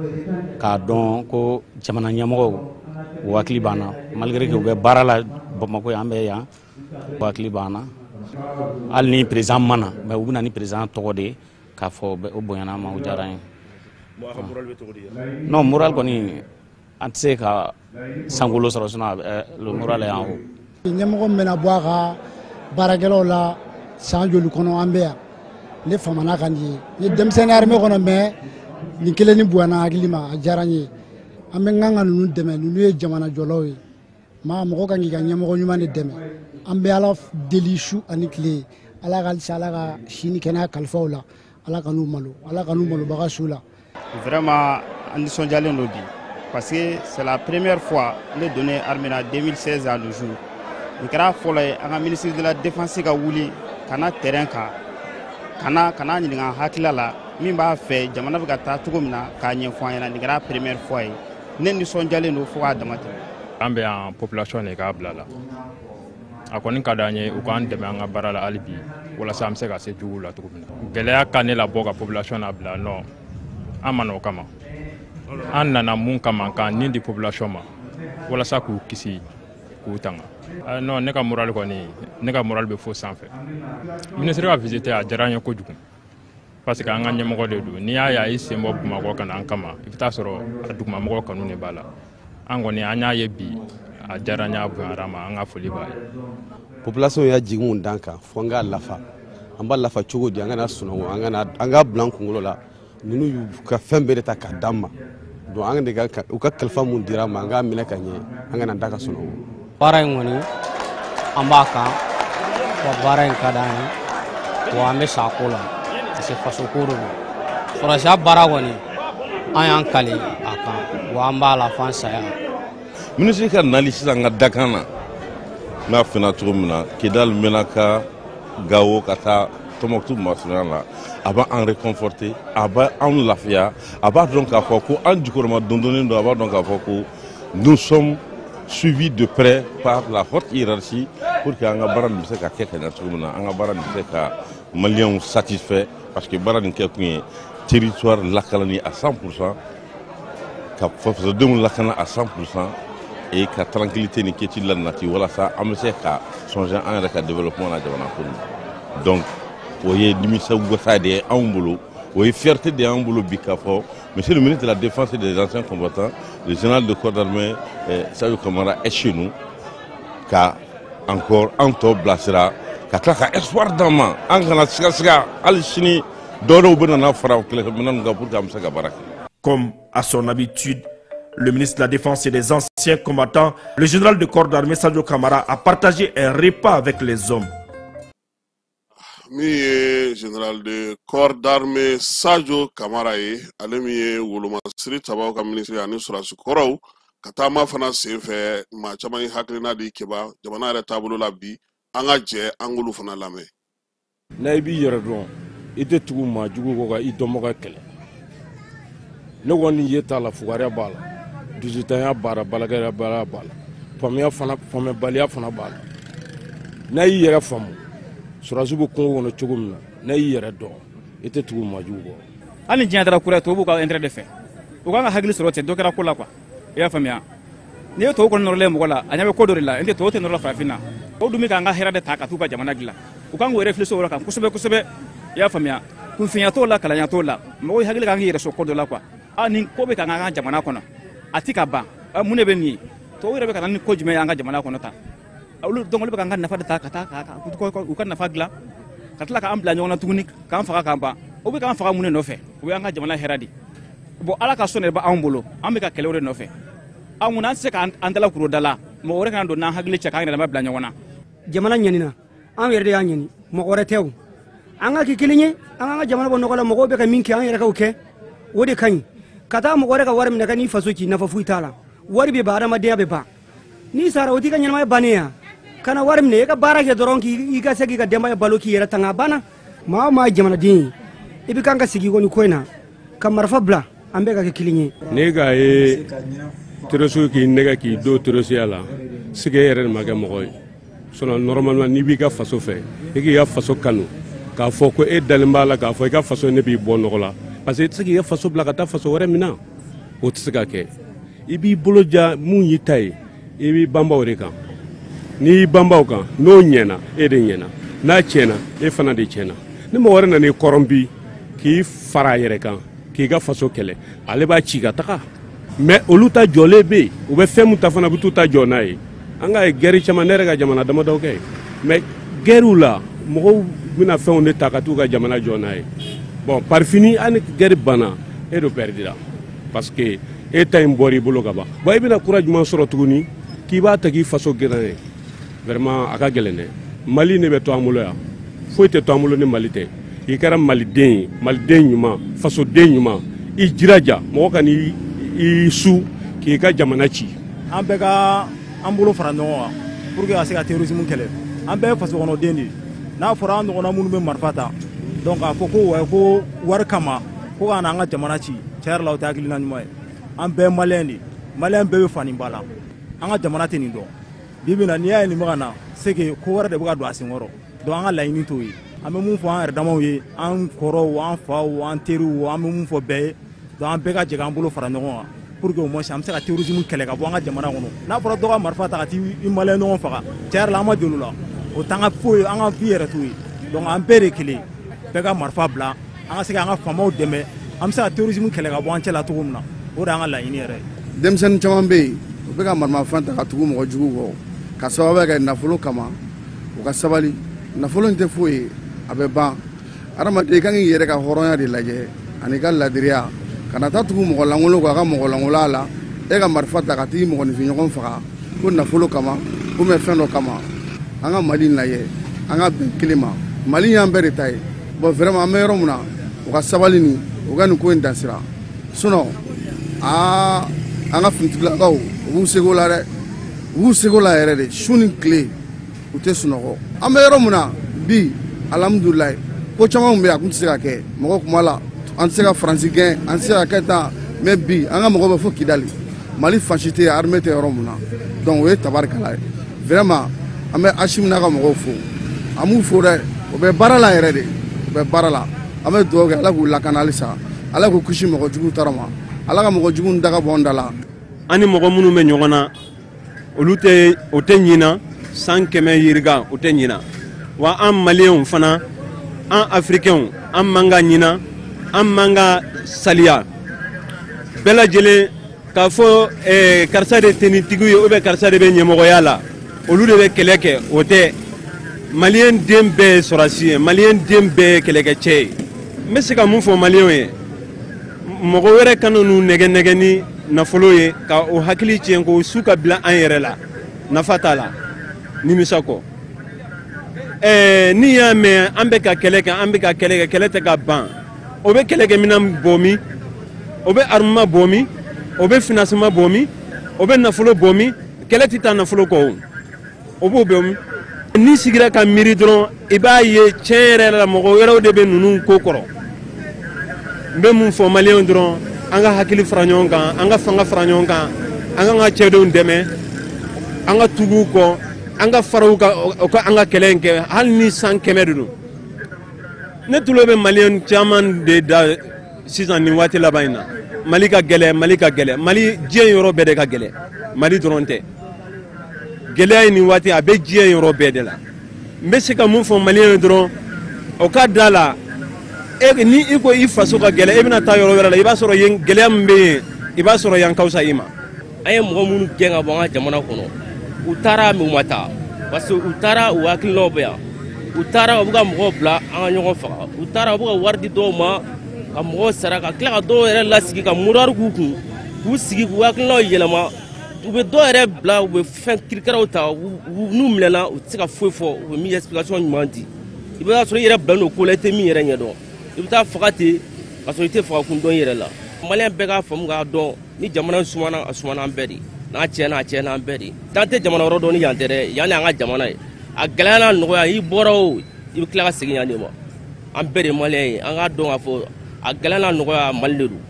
k'a dɔn ko jamana ɲɛmɔgɔw u hakili b'an na, malgré que u bɛ baara la Bamakɔ yan, an bɛ yan, u hakili b'an na. Hali ni président ma na, mais u bɛ na ni président tɔgɔ de ye k'a fɔ o bonyana ma, o diyara an ye. Non, moral kɔni an tɛ se ka sankolo sɔrɔ, sinon le moral est en haut.
Ɲɛmɔgɔ min bɛna bɔ a ka baarakɛlaw la san joli kɔnɔ, an bɛ yan, ne famana ka nin ye, n ye denmisɛnnin armée kɔnɔ, mais nin kelen ni bonyana hakili ma, a diyara n ye. An bɛ kan ka ninnu dɛmɛ, ninnu ye jamana jɔlaw ye. Maa mɔgɔ kan k'i ka ɲɛmɔgɔ ɲuman de dɛmɛ. An bɛ Ala deli su ani tile, Ala ka halisa Ala ka si ni kɛnɛya kalifa u la, Ala ka n'u malo, Ala ka n'u malobaga su la.
Vraiment, an nisɔndiyalen don bi, parce que c'est la première fois ne donnen armée la 2016 à nos jours. Nin kɛra fɔlɔ ye an ka ministre de la Défense ka wuli ka na terrain kan, ka na ɲininka an hakilila la. Min b'a fɛ jamana bɛ ka taa cogo min na k'a ɲɛfɔ an ɲɛna, nin kɛra première fois ye. Ne nisɔndiyalen don fo k'a dama tɛmɛ.
An bɛ yan, population de k'a bila la. A kɔni ka d'an ye u k'an dɛmɛ an ka baara la hali bi, walasa an bɛ se ka se juguw la cogo min na. Gɛlɛya ka ne labɔ ka population labila, non, an ma na o kama. An nana mun kama? K'an nin di population ma walasa k'u kisi, k'u tanga. Non, ne ka moral kɔni, ne ka moral bɛ fo sanfɛ. Ministre ka visite, a diyara an ye kojugu, parce que an ka ɲɛmɔgɔ de don. N'i y'a ye a y'i sen bɔ Bamakɔ ka na an kama, i bɛ taa sɔrɔ a dugumamɔgɔ kanu de b'a la. An kɔni, an y'a ye bi, a diyara an ye, a bonyara an ma, an ka foli b'a ye.
Population y'a jigi mun d'an kan, fo an k'a lafa. An b'a lafa cogo di? An kana sunɔgɔ, an kana an k'a bila an kunkolo la, ninnu y'u ka fɛn bɛɛ de ta k'a d'an ma. Donc an de ka u ka kalifa mun dira an ma, an k'a minɛ ka ɲɛ, an kana da ka sunɔgɔ.
Baara in kɔni, an b'a kan wa, baara in ka d'an ye wa, an bɛ sa ko la, parce que faso ko de don. Sɔrɔsiya baara kɔni, an y'an kali a kan wa, an b'a la f'an saya.
Minisiri ka nali sisan ka dakan na, n'a fɛnna cogo min na, Kidal, Menaka, Gawo ka taa Tɔnbɔkutu masurunya la, a b'an réconforter, a b'an lafiya, a b'a dɔn k'a fɔ ko an jukɔrɔma dondonnen don, a b'a dɔn k'a fɔ ko nous sommes suivis de près par la haute hiérarchie pour que an ka baara nin bɛ se ka kɛ ka ɲɛ cogo min na, an ka baara nin bɛ se ka maliyɛnw satisfait, parce que baara nin kɛ kun ye territoire lakanani à 100%, ka fasodenw lakana à 100% et ka tranquillité ni quiétude la nati, walasa an bɛ se ka songer an yɛrɛ ka développement na jamana ko nin. Donc o ye nimisiwasa de ye anw bolo, o ye fierté de y'an bolo bi k'a fɔ monsieur le ministre de la Défense et des Anciens Combattants, le général de corps d'armée Sadio Kamara, est chez nous ka encore an tɔ bilasira, ka tila ka espoir d'an ma, an kana sigasiga hali sini dɔw bɛ nana fara kɛlɛkɛminɛn kan pour que an bɛ se ka baara kɛ.
Comme à son habitude, le ministre de la Défense et des Anciens Combattants, le général de corps d'armée Sadio Kamara, a partagé un repas avec les hommes.
Min ye général de corps d'armée Sadio Kamara ye, ale min ye wolomasiri tabaw ka minisiri ani sɔrɔdasi kɔrɔw ka taama fana senfɛ, maa caman ye hakilina di Keba jamana yɛrɛ taabolo la bi. An ka jɛ an k'olu fana lamɛn.
N'a i b'i yɛrɛ dɔn, i tɛ tugu maa jugu kɔ ka i dɔnbaga kɛlɛ. Ne kɔni ye t'a la, fugariya b'a la, dusutanya b'a la, balakɛya b'a la, faamuya fana, faamuyabaliya fana b'a la. N'a y'i yɛrɛ faamu, sɔrɔdasiw bɛ kungo kɔnɔ cogo min na, n'a y'i yɛrɛ dɔn, i tɛ tugu maa jugu kɔ.
Hali ni diɲɛ taara kura ye, tubabuw ka intérêt de fɛ, u kan ka hakili sɔrɔ ten, dɔ kɛra ko la quoi. I y'a faamuya, n'i ye tubabu kɔni nɔrɔlen mɔgɔ la, a ɲɛ bɛ ko dɔ de la. N tɛ tubabu tɛ nɔrɔ la farafin na. O dun bɛ k'an ka hɛrɛ de ta ka t'u ka jamana dilan. U kan k'u réfléchir o yɔrɔ kan kosɛbɛ kosɛbɛ. I y'a faamuya, kunfinya t'o la, kalanya t'o la, mɔgɔw hakili kan k'i yɛrɛ sɔrɔ ko dɔ la quoi. A nin ko bɛ ka an ka jamana kɔnɔ, a ti ka ban. Mun de bɛ nin ye? Tubabu yɛrɛ bɛ ka na ni ko jumɛn ye an ka jamana kɔnɔ tan? Olu donc olu bɛ k'an ka nafa de ta ka taa u ka nafa dilan, ka tila k'an bila ɲɔgɔn na tuguni, k'an faga k'an ban. O bɛ k'an faga mun de nɔfɛ? O y'an ka jamana hɛrɛ de. Bon, Ala ka sɔn de b'anw bolo, an bɛ ka kɛlɛ o de nɔfɛ. An kun an tɛ se k'an dala kuro da la, mɔgɔ wɛrɛ kana don n'an hakili cɛ k'an yɛrɛ bila ɲɔgɔn na.
Jamana ɲanina, an yɛrɛ de y'a ɲani, mɔgɔ wɛrɛ tɛ o. An ka kɛ kelen ye, an k'an ka jamana bɔ nɔgɔ la. Mɔgɔw bɛ ka min kɛ, an yɛrɛ k'o kɛ, o de ka ɲi. Ka taa mɔgɔ wɛrɛ ka wari minɛ ka n'i faso ci, nafa foyi t'a la. Wari bɛ ban, adamadenya bɛ ban. N'i sara, o t'i ka ɲɛnamaya bannen ya. Kana wari minɛ, i ka baara kɛ dɔrɔn k'i ka se k'i ka denbaya balo, k'i yɛrɛ tanga, a banna. Maa o maa ye jamanaden ye, i bɛ kan ka sigi kɔni ko in na ka marifa bila, an bɛɛ ka kɛ kelen ye.
N'e k'a ye terroristes k'i nɛgɛ k'i don terrorisiya la, c'est que e yɛrɛ de ma kɛ mɔgɔ ye. Sinon normalement, n'i b'i ka faso fɛ, i k'i ka faso kanu, k'a fɔ ko e dalen b'a la k'a fɔ i ka faso ne b'i bɔ nɔgɔ la, parce que i tɛ se k'i ka faso bila ka taa faso wɛrɛ minɛ, o tɛ se ka kɛ. I b'i bolo ja mun y'i ta ye, i b'i banba o de kan. N'i y'i banba o kan, n'o ɲɛna, e de ɲɛna, n'a tiɲɛna, e fana de tiɲɛna. Ni mɔgɔ wɛrɛ nan'i kɔrɔnpi k'i fara a yɛrɛ kan k'i ka faso kɛlɛ, ale b'a ci ka taga. Mais olu ta jɔlen bɛ yen, u bɛ fɛn min ta fana, u bɛ t'u ta jɔ n'a ye. An ka guerre caman, ne yɛrɛ ka jamana damadɔ kɛ, mais guerre la, mɔgɔw bɛna fɛnw de ta ka t'u ka jamana jɔ n'a ye. Bon, par fini, hali ni guerre banna, e de perdira, parce que e ta in bɔra i bolo ka ban. Bon, i bɛna kura jumɛn sɔrɔ tuguni k'i b'a ta k'i faso gɛrɛ ye? Vraiment, a ka gɛlɛn dɛ. Mali ne bɛ to an bolo yan, foyi tɛ to an bolo ni Mali tɛ. I kɛra maliden ye, maliden ɲuman, fasoden ɲuman, i jiraja mɔgɔ ka n'i i su k'i ka jamana ci.
An bɛɛ ka an bolo fara ɲɔgɔn kan pour que ka se ka terrorisme kɛlɛ. An bɛɛ ye faso kɔnɔden de ye. N'a fɔra an ɲɔgɔnna minnu bɛ marifa ta, Donc k'a fɔ ko wa ko wari kama ko ka na an ka jamana ci, tiɲɛ yɛrɛ la o tɛ hakilina ɲuman ye. An bɛɛ maliyɛn de, maliyɛn bɛɛ bɛ fani ba la. An ka jamana tɛ nin dɔn. Bi bi in na, n'i y'a ye nin bɛ ka na, c'est que ko wɛrɛ de bɛ ka don a senkɔrɔ. Donc an ka laɲini t'o ye. An bɛ mun fɔ an yɛrɛ damaw ye, an kɔrɔw, an faw, an teriw, an bɛ mun fɔ bɛɛ ye, donc an bɛɛ ka jɛ k'an bolo fara ɲɔgɔn kan pour que au moins an bɛ se ka terrorisme kɛlɛ ka bɔ an ka jamana kɔnɔ. N'a fɔra dɔ ka marifa ta ka t'i maliyɛn ɲɔgɔn faga, tiɲɛ yɛrɛ la an ma deli o la, o t'an ka foyi ye, an ka vie yɛrɛ t'o ye. Donc an bɛɛ de kelen, bɛɛ ka marifa bila, an ka se k'an ka faamaw dɛmɛ, an bɛ se ka terrorisme kɛlɛ ka bɔ an cɛ la cogo min na, o de y'an ka laɲini yɛrɛ ye.
Denmisɛnnin caman bɛ yen, u bɛ ka maramafɛn ta ka tugu mɔgɔ jugu kɔ ka sababuya kɛ nafolo kama. U ka sabali, nafolo in tɛ foyi ye, a bɛ ban. Adamaden, i kan k'i yɛrɛ ka hɔrɔnya de lajɛ ani ka ladiriya, kana taa tugu mɔgɔ lankolon kɔ, a ka mɔgɔ lankolonya la, e ka marifa ta ka t'i mɔgɔninfin ɲɔgɔn faga ko nafolo kama ou bien fɛn dɔ kama. An ka Mali lajɛ, an ka bɛn kelen ma. Mali y'an bɛɛ de ta ye. Bon, vraiment, an bɛ yɔrɔ min na, u ka sabali ni u ka nin ko in dansira. Sinon aa, an ka finitigilakaw, u b'u seko la dɛ, u b'u seko la yɛrɛ de, su ni tile u tɛ sunɔgɔ. An bɛ yɔrɔ min na bi, alhamdulilayi, ko caman bɛ yen a kun tɛ se ka kɛ, mɔgɔ kuma la, an tɛ se ka Faransi gɛn, an tɛ se ka kɛ tan, mais bi an ka mɔgɔ bɛ fo Kidali, Mali fan si tɛ yen armée tɛ yɔrɔ min na. Donc o ye tabarikala ye. Vraiment, an bɛ Asimi n'a ka mɔgɔw fo, an b'u fo dɛ, u bɛ baara la yɛrɛ de, u bɛ baara la. An bɛ dugawu kɛ, Ala k'u lakana halisa, Ala k'u kisi mɔgɔ jugu tɔɔrɔ ma, Ala ka mɔgɔ jugu daga bɔ an da la.
An ni mɔgɔ minnu bɛ ɲɔgɔn na, olu tɛ, o tɛ ɲina san 100 yirika, o tɛ ɲina wa. An maliyɛnw fana, an afirikɛnw, an man ka ɲina, an man ka saliya. Bɛɛ lajɛlen k'a fɔ karisa de tenitigiw ye ou bien karisa de bɛ ɲɛmɔgɔya la, olu de bɛ kɛlɛ kɛ, o tɛ. Maliyɛn den bɛɛ ye sɔrɔdasi ye, maliyɛn den bɛɛ ye kɛlɛkɛcɛ ye. N bɛ se ka mun fɔ maliyɛnw ye? Mɔgɔ wɛrɛ kana n'u nɛgɛ nɛgɛ ni nafolo ye ka o hakili tiɲɛ, k'o su ka bila an yɛrɛ la, nafa t'a la, nimisa kɔ. N'i y'a mɛn an bɛ ka kɛlɛ kɛ, an bɛ ka kɛlɛ kɛ, kɛlɛ tɛ ka ban. O bɛ kɛlɛkɛminɛn bɔ min, o bɛ armement bɔ min, o bɛ financement bɔ min, o bɛ nafolo bɔ min? Kɛlɛ tɛ taa nafolo kɔ, o b'o bɔ min? N'i sigira ka miiri dɔrɔn, i b'a ye tiɲɛ yɛrɛ la, mɔgɔ wɛrɛw de bɛ ninnu ko kɔrɔ. N bɛ mun fɔ maliyɛnw dɔrɔn? An ka hakili fara ɲɔgɔn kan, an ka fanga fara ɲɔgɔn kan, an k'an ka cɛdenw dɛmɛ, an ka tugu u kɔ, an ka fara u kan, u ka an ka kɛlɛ in kɛ, hali ni san 100 de don. Ne tulo bɛ maliyɛn caman de da sisan nin waati laban in na: Mali ka gɛlɛn, Mali ka gɛlɛn. Mali, diɲɛ yɔrɔ bɛɛ de ka gɛlɛn, Mali dɔrɔn tɛ. Gɛlɛya ye nin waati, a bɛ diɲɛ yɔrɔ bɛɛ de la. N bɛ se ka mun fɔ maliyɛn ye dɔrɔn? O ka da la e ni i ko i faso ka gɛlɛn, e bɛna taa yɔrɔ wɛrɛ la, i b'a sɔrɔ yen gɛlɛya min bɛ yen, i b'a sɔrɔ yan ka fisa i ma.
An ye mɔgɔ minnu gɛn ka bɔ an ka jamana kɔnɔ, u taara, mais u ma taa, parce que u taara, u hakilinaw bɛ yan. U taara, u bɛ ka mɔgɔw bila an ka ɲɔgɔn faga. U taara, u bɛ ka wari di dɔw ma ka mɔgɔw sara, ka tila ka dɔw yɛrɛ lasigi ka murari k'u kun, k'u sigi k'u hakilinaw yɛlɛma. U bɛ dɔw yɛrɛ bila, u bɛ fɛn kirikaraw ta, n'u minɛna, u tɛ se ka foyi fɔ, u bɛ min explication ɲuman di. I bɛ taa sɔrɔ i yɛrɛ bilalen don ko la, i tɛ min yɛrɛ ɲɛdɔn, i bɛ taa faga ten ka sɔrɔ i tɛ faga kun dɔn i yɛrɛ la. Maliyɛn bɛɛ k'a faamu k'a dɔn, ni jamana sumana, a sumana an bɛɛ de. N'a tiɲɛna, a tiɲɛna an bɛɛ de. T'an tɛ jamana wɛrɛ dɔn ni yan tɛ dɛ, yan de y'an ka jamana ye. A gɛlɛya n'a nɔgɔya, i bɔra o, i bɛ tila ka segin yan de ma. An bɛɛ de maliyɛn ye. An k'a dɔn k'a fɔ a gɛlɛya n'a nɔgɔya, Mali de don.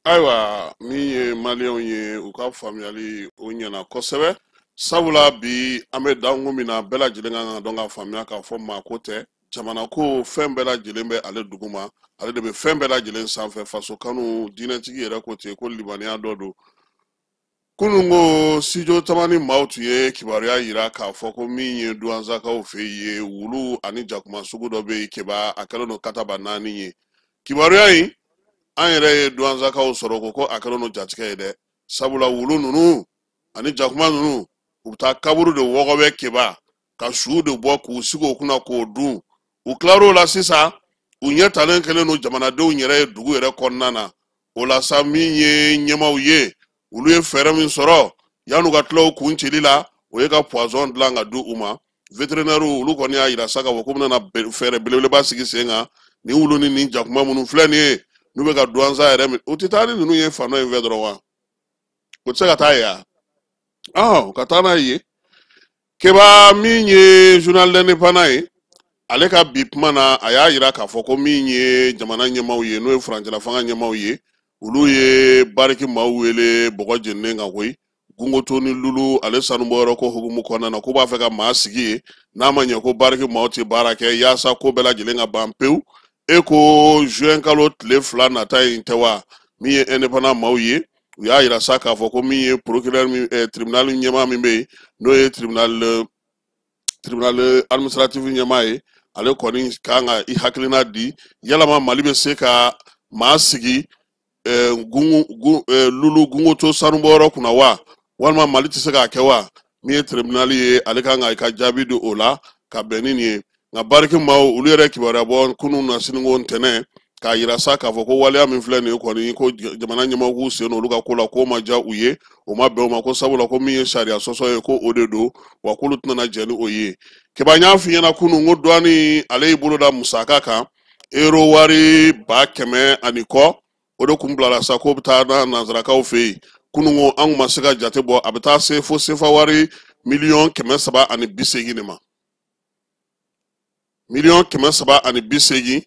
Ayiwa, min ye maliyɛnw ye, u ka faamuyali o ɲɛna kosɛbɛ, sabula bi an bɛ dankun min na, bɛɛ lajɛlen kan ka dɔn ka faamuya k'a fɔ maa ko tɛ, jamana ko fɛn bɛɛ lajɛlen bɛ ale duguma, ale de bɛ fɛn bɛɛ lajɛlen sanfɛ. Faso kanu, diinɛtigi yɛrɛ ko ten ko limaniya dɔ don. Kunun ko studio Tamani maaw tun ye kibaruya yira k'a fɔ ko min ye duwanzakaw fɛ yen, wulu ani jakuma sugu dɔ bɛ yen keba, a kɛlen don kataba 4 ye. Kibaruya in, an yɛrɛ ye duwanzakaw sɔrɔ ko a kɛlen don jatigɛ ye dɛ, sabula wulu ninnu ani jakuma ninnu, u bɛ taa kaburu de wɔgɔbɛ keba, ka suw de bɔ k'u sigi o kunna k'o dun. U tilar'o la sisan, u ɲɛ talen kɛlen don jamanadenw yɛrɛ ye dugu yɛrɛ kɔnɔna na. O la sa, min ye ɲɛmaaw ye, olu ye fɛɛrɛ min sɔrɔ yan'u ka tila u kun cili la, o ye ka poison dilan ka di u ma. Vétérinaire olu kɔni y'a yira sa k'a fɔ ko bɛna fɛɛrɛ belebeleba sigi sen kan. Nin wulu ni nin jakuma minnu filɛ nin ye, n'u bɛ ka duwanza yɛrɛ min, u tɛ taa ni ninnu ye fan dɔ in fɛ dɔrɔn wa? U tɛ se ka taa yen wa? Ka taa n'a ye. Keba, min ye Journal L'Indépendant ye, ale ka bi kuma na, a y'a yira k'a fɔ ko min ye jamana ɲɛmaaw ye, n'o ye furancɛla fanga ɲɛmaaw ye, olu ye Bariki maaw wele bɔgɔ jeninen kan koyi, Gungoto ni Lulu ale sanubɔyɔrɔ ko hukumu kɔnɔna na, k'u b'a fɛ ka maa sigi yen, n'a ma ɲɛ ko Bariki maaw tɛ baara kɛ, yaasa ko bɛɛ lajɛlen ka ban pewu. E ko juin kalo tile 2 nata in tɛ wa? Min ye Indépendant maaw ye, u y'a yira sa k'a fɔ ko min ye procureur min, tribunal ɲɛmaa min bɛ yen, n'o ye tribunal administratif ɲɛmaa ye, ale kɔni kan ka i hakilina di yalama Mali bɛ se ka maa sigi Lulu Gungoto sanubɔyɔrɔ kunna wa, walima Mali tɛ se k'a kɛ wa? Min ye tribunal ye, ale kan ka i ka jaabi di o la ka bɛn ni nin ye. Nka Bariki maaw, olu yɛrɛ kibaruya bɔ kunun na siniko ntɛnɛn k'a yira sa k'a fɔ ko waleya min filɛ nin ye kɔni, ko jamana ɲɛmaaw k'u sen don olu ka ko la, k'o ma diya u ye, o ma bɛn u ma, ko sabula ko min ye sariya sɔsɔ ye, ko o de don, wa k'olu tɛna jɛn ni o ye. Keba, n y'a f'i ɲɛna kunun ko douane ale y'i bolo da musaka kan, euro wari 100,000 ani kɔ, o de kun bilara sa k'o bɛ taa n'a nansarakaw fɛ yen. Kunun ko an kun ma se ka jate bɔ, a bɛ taa se fo sefa wari 380 miliyɔn de ma, 380 miliyɔn.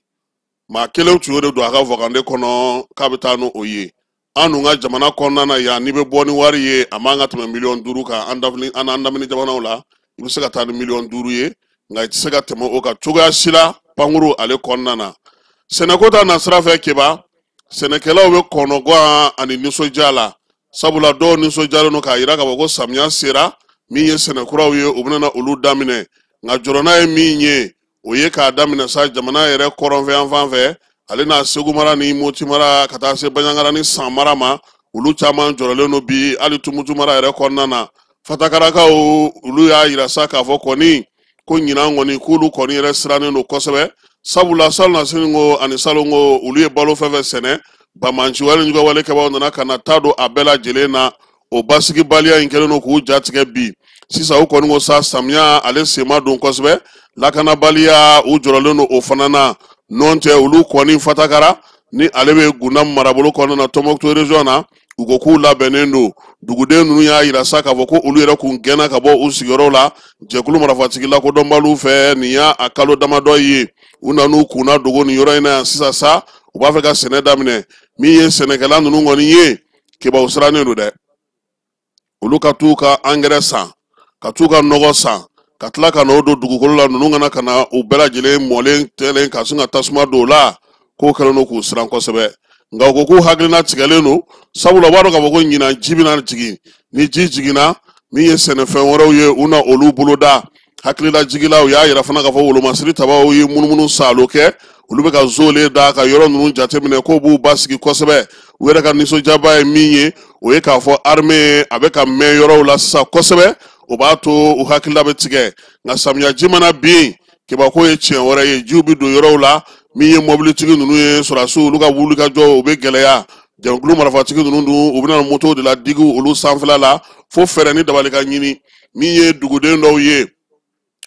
Maa kelen tun y'o de don a ka vagande kɔnɔ k'a bɛ taa n'o ye. An dun ka jamana kɔnɔna na yan, n'i bɛ bɔ ni wari ye, a man ka tɛmɛ 5 miliyɔn kan. An dafili an n'an lamini jamanaw la, i bɛ se ka taa ni 5 miliyɔn ye, nka i tɛ se ka tɛmɛ o kan cogoya si la pankuru ale kɔnɔna na. Sɛnɛko ta nasira fɛ, Keba, sɛnɛkɛlaw bɛ kɔnɔgan ani nisɔndiya la, sabula dɔw nisɔndiyalen don k'a yira k'a fɔ ko samiya sera, min ye sɛnɛkuraw ye, u bɛna olu daminɛ. Nka jɔrɔna ye min ye, o ye k'a daminɛ sa jamana yɛrɛ kɔrɔnfɛ yan fan fɛ, ale n'a Segu mara ni Moti mara, ka taa se Baɲangara ni San mara ma, olu caman jɔrɔlen don bi. Hali Tumutu mara yɛrɛ kɔnɔna na, Fatakarakaw, olu y'a yira sa k'a fɔ kɔni ko ɲinan kɔni, k'olu kɔni yɛrɛ sirannen don kosɛbɛ, sabula salon ko ani salon ko, olu ye balo fɛn fɛn sɛnɛ, banbanci wale juguwale kɛbaaw nana ka na ta don a bɛɛ lajɛlen na. O basigibaliya in kɛlen don k'u jatigɛ bi. Sisan u kɔni ko sa, samiya ale sen ma don kosɛbɛ, lakanabaliya, u jɔrɔlen don o fana na. Nɔn tɛ, olu kɔni Fatakara ni ale bɛ Gundam marabolo kɔnɔna na, Tɔnbɔkutu région na, u ko k'u labɛnnen don. Duguden ninnu y'a yira sa k'a fɔ ko olu yɛrɛ kun gɛnna ka bɔ u sigiyɔrɔw la jɛkulu marifatigi lakodɔnbaliw fɛ. Nin y'a a kalo damadɔ ye, u nan'u kunna dogo nin yɔrɔ in na yan. Sisan sa, u b'a fɛ ka sɛnɛ daminɛ. Min ye sɛnɛkɛla ninnu kɔni ye, Kebaw sirannen don dɛ. Olu ka t'u ka angɛrɛ san, ka t'u ka nɔgɔ san, ka tila ka n'o don dugukolo la, ninnu kana ka na u bɛɛ lajɛlen mɔlen tɛlen ka sin ka tasuma don o la, k'o kɛlen don k'u siran kosɛbɛ. Nka u ko k'u hakilina tigɛlen don, sabula u b'a dɔn k'a fɔ ko ɲinan ji bɛna jigin. Ni ji jiginna, min ye sɛnɛfɛn wɛrɛw ye, u na olu boloda. Hakililajigila, u y'a yira fana k'a fɔ wolomasiri tabaw ye munumunu saalo kɛ, olu bɛ ka zolen da ka yɔrɔ ninnu jateminɛ, k'o b'u basigi kosɛbɛ. U yɛrɛ ka nisɔndiyaba ye min ye, o ye k'a fɔ armée a bɛ ka mɛn yɔrɔw la sisan kosɛbɛ, o b'a to u hakilila bɛ tigɛ. Nka samiya ji mana bin, kebako ye tiɲɛ wɛrɛ ye, jiw bɛ don yɔrɔw la. Min ye mɔbilitigi ninnu ye, sɔrɔdasiw, olu ka wulikajɔ o bɛ gɛlɛya. Jɛkulu marifatigi ninnu dun, u bɛna motow de la digi olu sanfɛla la, fo fɛɛrɛ ni dabali ka ɲini. Min ye duguden dɔw ye,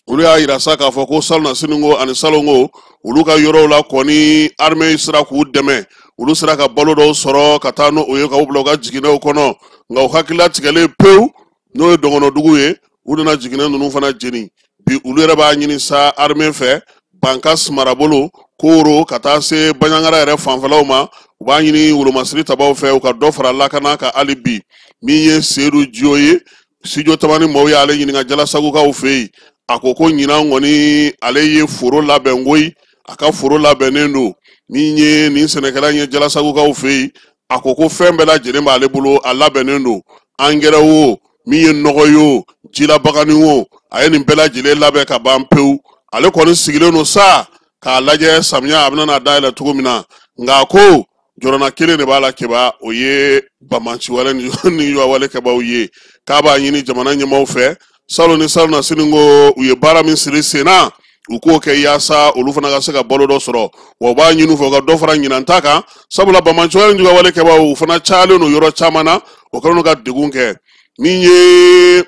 olu y'a yira sa k'a fɔ ko salon na siniko ani salonko, olu ka yɔrɔw la kɔni, armée sera k'u dɛmɛ, olu sera ka balo dɔw sɔrɔ ka taa n'o ye ka u bila u ka jiginɛw kɔnɔ. Nka u hakilila tigɛlen pewu, n'o ye dɔgɔnɔdugu ye, u nana jiginɛ ninnu fana jeni bi. Olu yɛrɛ b'a ɲini sa armée fɛ, Bankas marabolo, Koro ka taa se Baɲangara yɛrɛ fanfɛlaw ma, u b'a ɲini wolomasiri tabaw fɛ u ka dɔ fara lakana kan hali bi. Min ye Seyidu Jiyo ye, Studio Tamani maaw y'ale ɲininka Jalasagukaw fɛ yen, a ko ko ɲinan kɔni, ale ye foro labɛn koyi, a ka foro labɛnnen don. Min ye nin sɛnɛkɛla ye Jalasagukaw fɛ yen, a ko ko fɛn bɛɛ lajɛlen b'ale bolo, a labɛnnen don, angɛrɛ wo, min ye nɔgɔ ye o, jilabagani wo, a ye nin bɛɛ lajɛlen labɛn ka ban pewu. Ale kɔni sigilen don sa k'a lajɛ samiya a bɛna n'a dayɛlɛ cogo min na. Nka ko jɔrɔna kelen de b'a la, Keba, o ye banbanciwale ni wale kɛbaw ye, k'a b'a ɲini jamana ɲɛmaaw fɛ, salon ni salon na sini ko u ye baara min siri sen na, u k'o kɛ yaasa olu fana ka se ka balo dɔ sɔrɔ. Wa u b'a ɲini u fɛ u ka dɔ fara ɲinan ta kan, sabula banbanciwale ni wale kɛbaw, u fana cayalen don yɔrɔ caman na, o kɛlen don ka degun kɛ. Min ye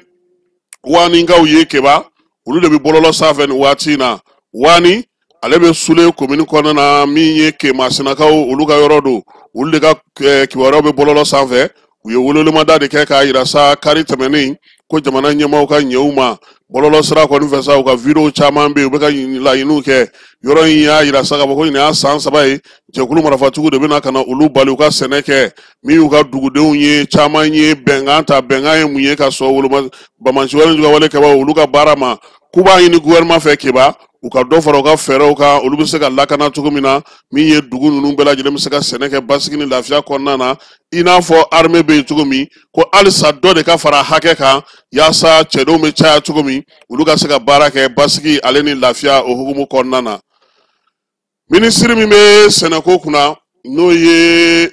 Waninkaw ye, Keba, olu de bɛ bɔlɔlɔ sanfɛ nin waati in na. Wani ale bɛ Sule komini kɔnɔna na, min ye Kemasinakaw, olu ka yɔrɔ don, olu de ka kibaruyaw bɛ bɔlɔlɔ sanfɛ. U ye welewelemada de kɛ k'a yira sa kari tɛmɛnen Ko jamana ɲɛmaaw ka ɲɛ u ma bɔlɔlɔ sira kɔni fɛ sa, u ka video caman bɛ yen, u bɛ ka laɲiniw kɛ. Yɔrɔ in y'a yira sa k'a fɔ ko nin y'a san 3 ye, jɛkulu marifatigiw de bɛna ka na olu bali u ka sɛnɛ kɛ. Min y'u ka dugudenw ye, caman ye bɛnkan ta. Bɛnkan ye mun ye? Ka sɔn woloma bamanci wale juguya wale kɛbaaw olu ka baara ma. K'u b'a ɲini gouvernement fɛ Keba, u ka dɔ fara u ka fɛɛrɛw kan, olu bɛ se ka lakana cogo min na, min ye dugu ninnu bɛɛ lajɛlen bɛ se ka sɛnɛ kɛ basigi ni lafiya kɔnɔna na, i n'a fɔ armée bɛ yen cogo min. Ko halisa dɔ de ka fara hakɛ kan, yaasa cɛdenw bɛ caya cogo min, olu ka se ka baara kɛ basigi ale ni lafiya o hukumu kɔnɔna na. Minisiri min bɛ sɛnɛko kunna, n'o ye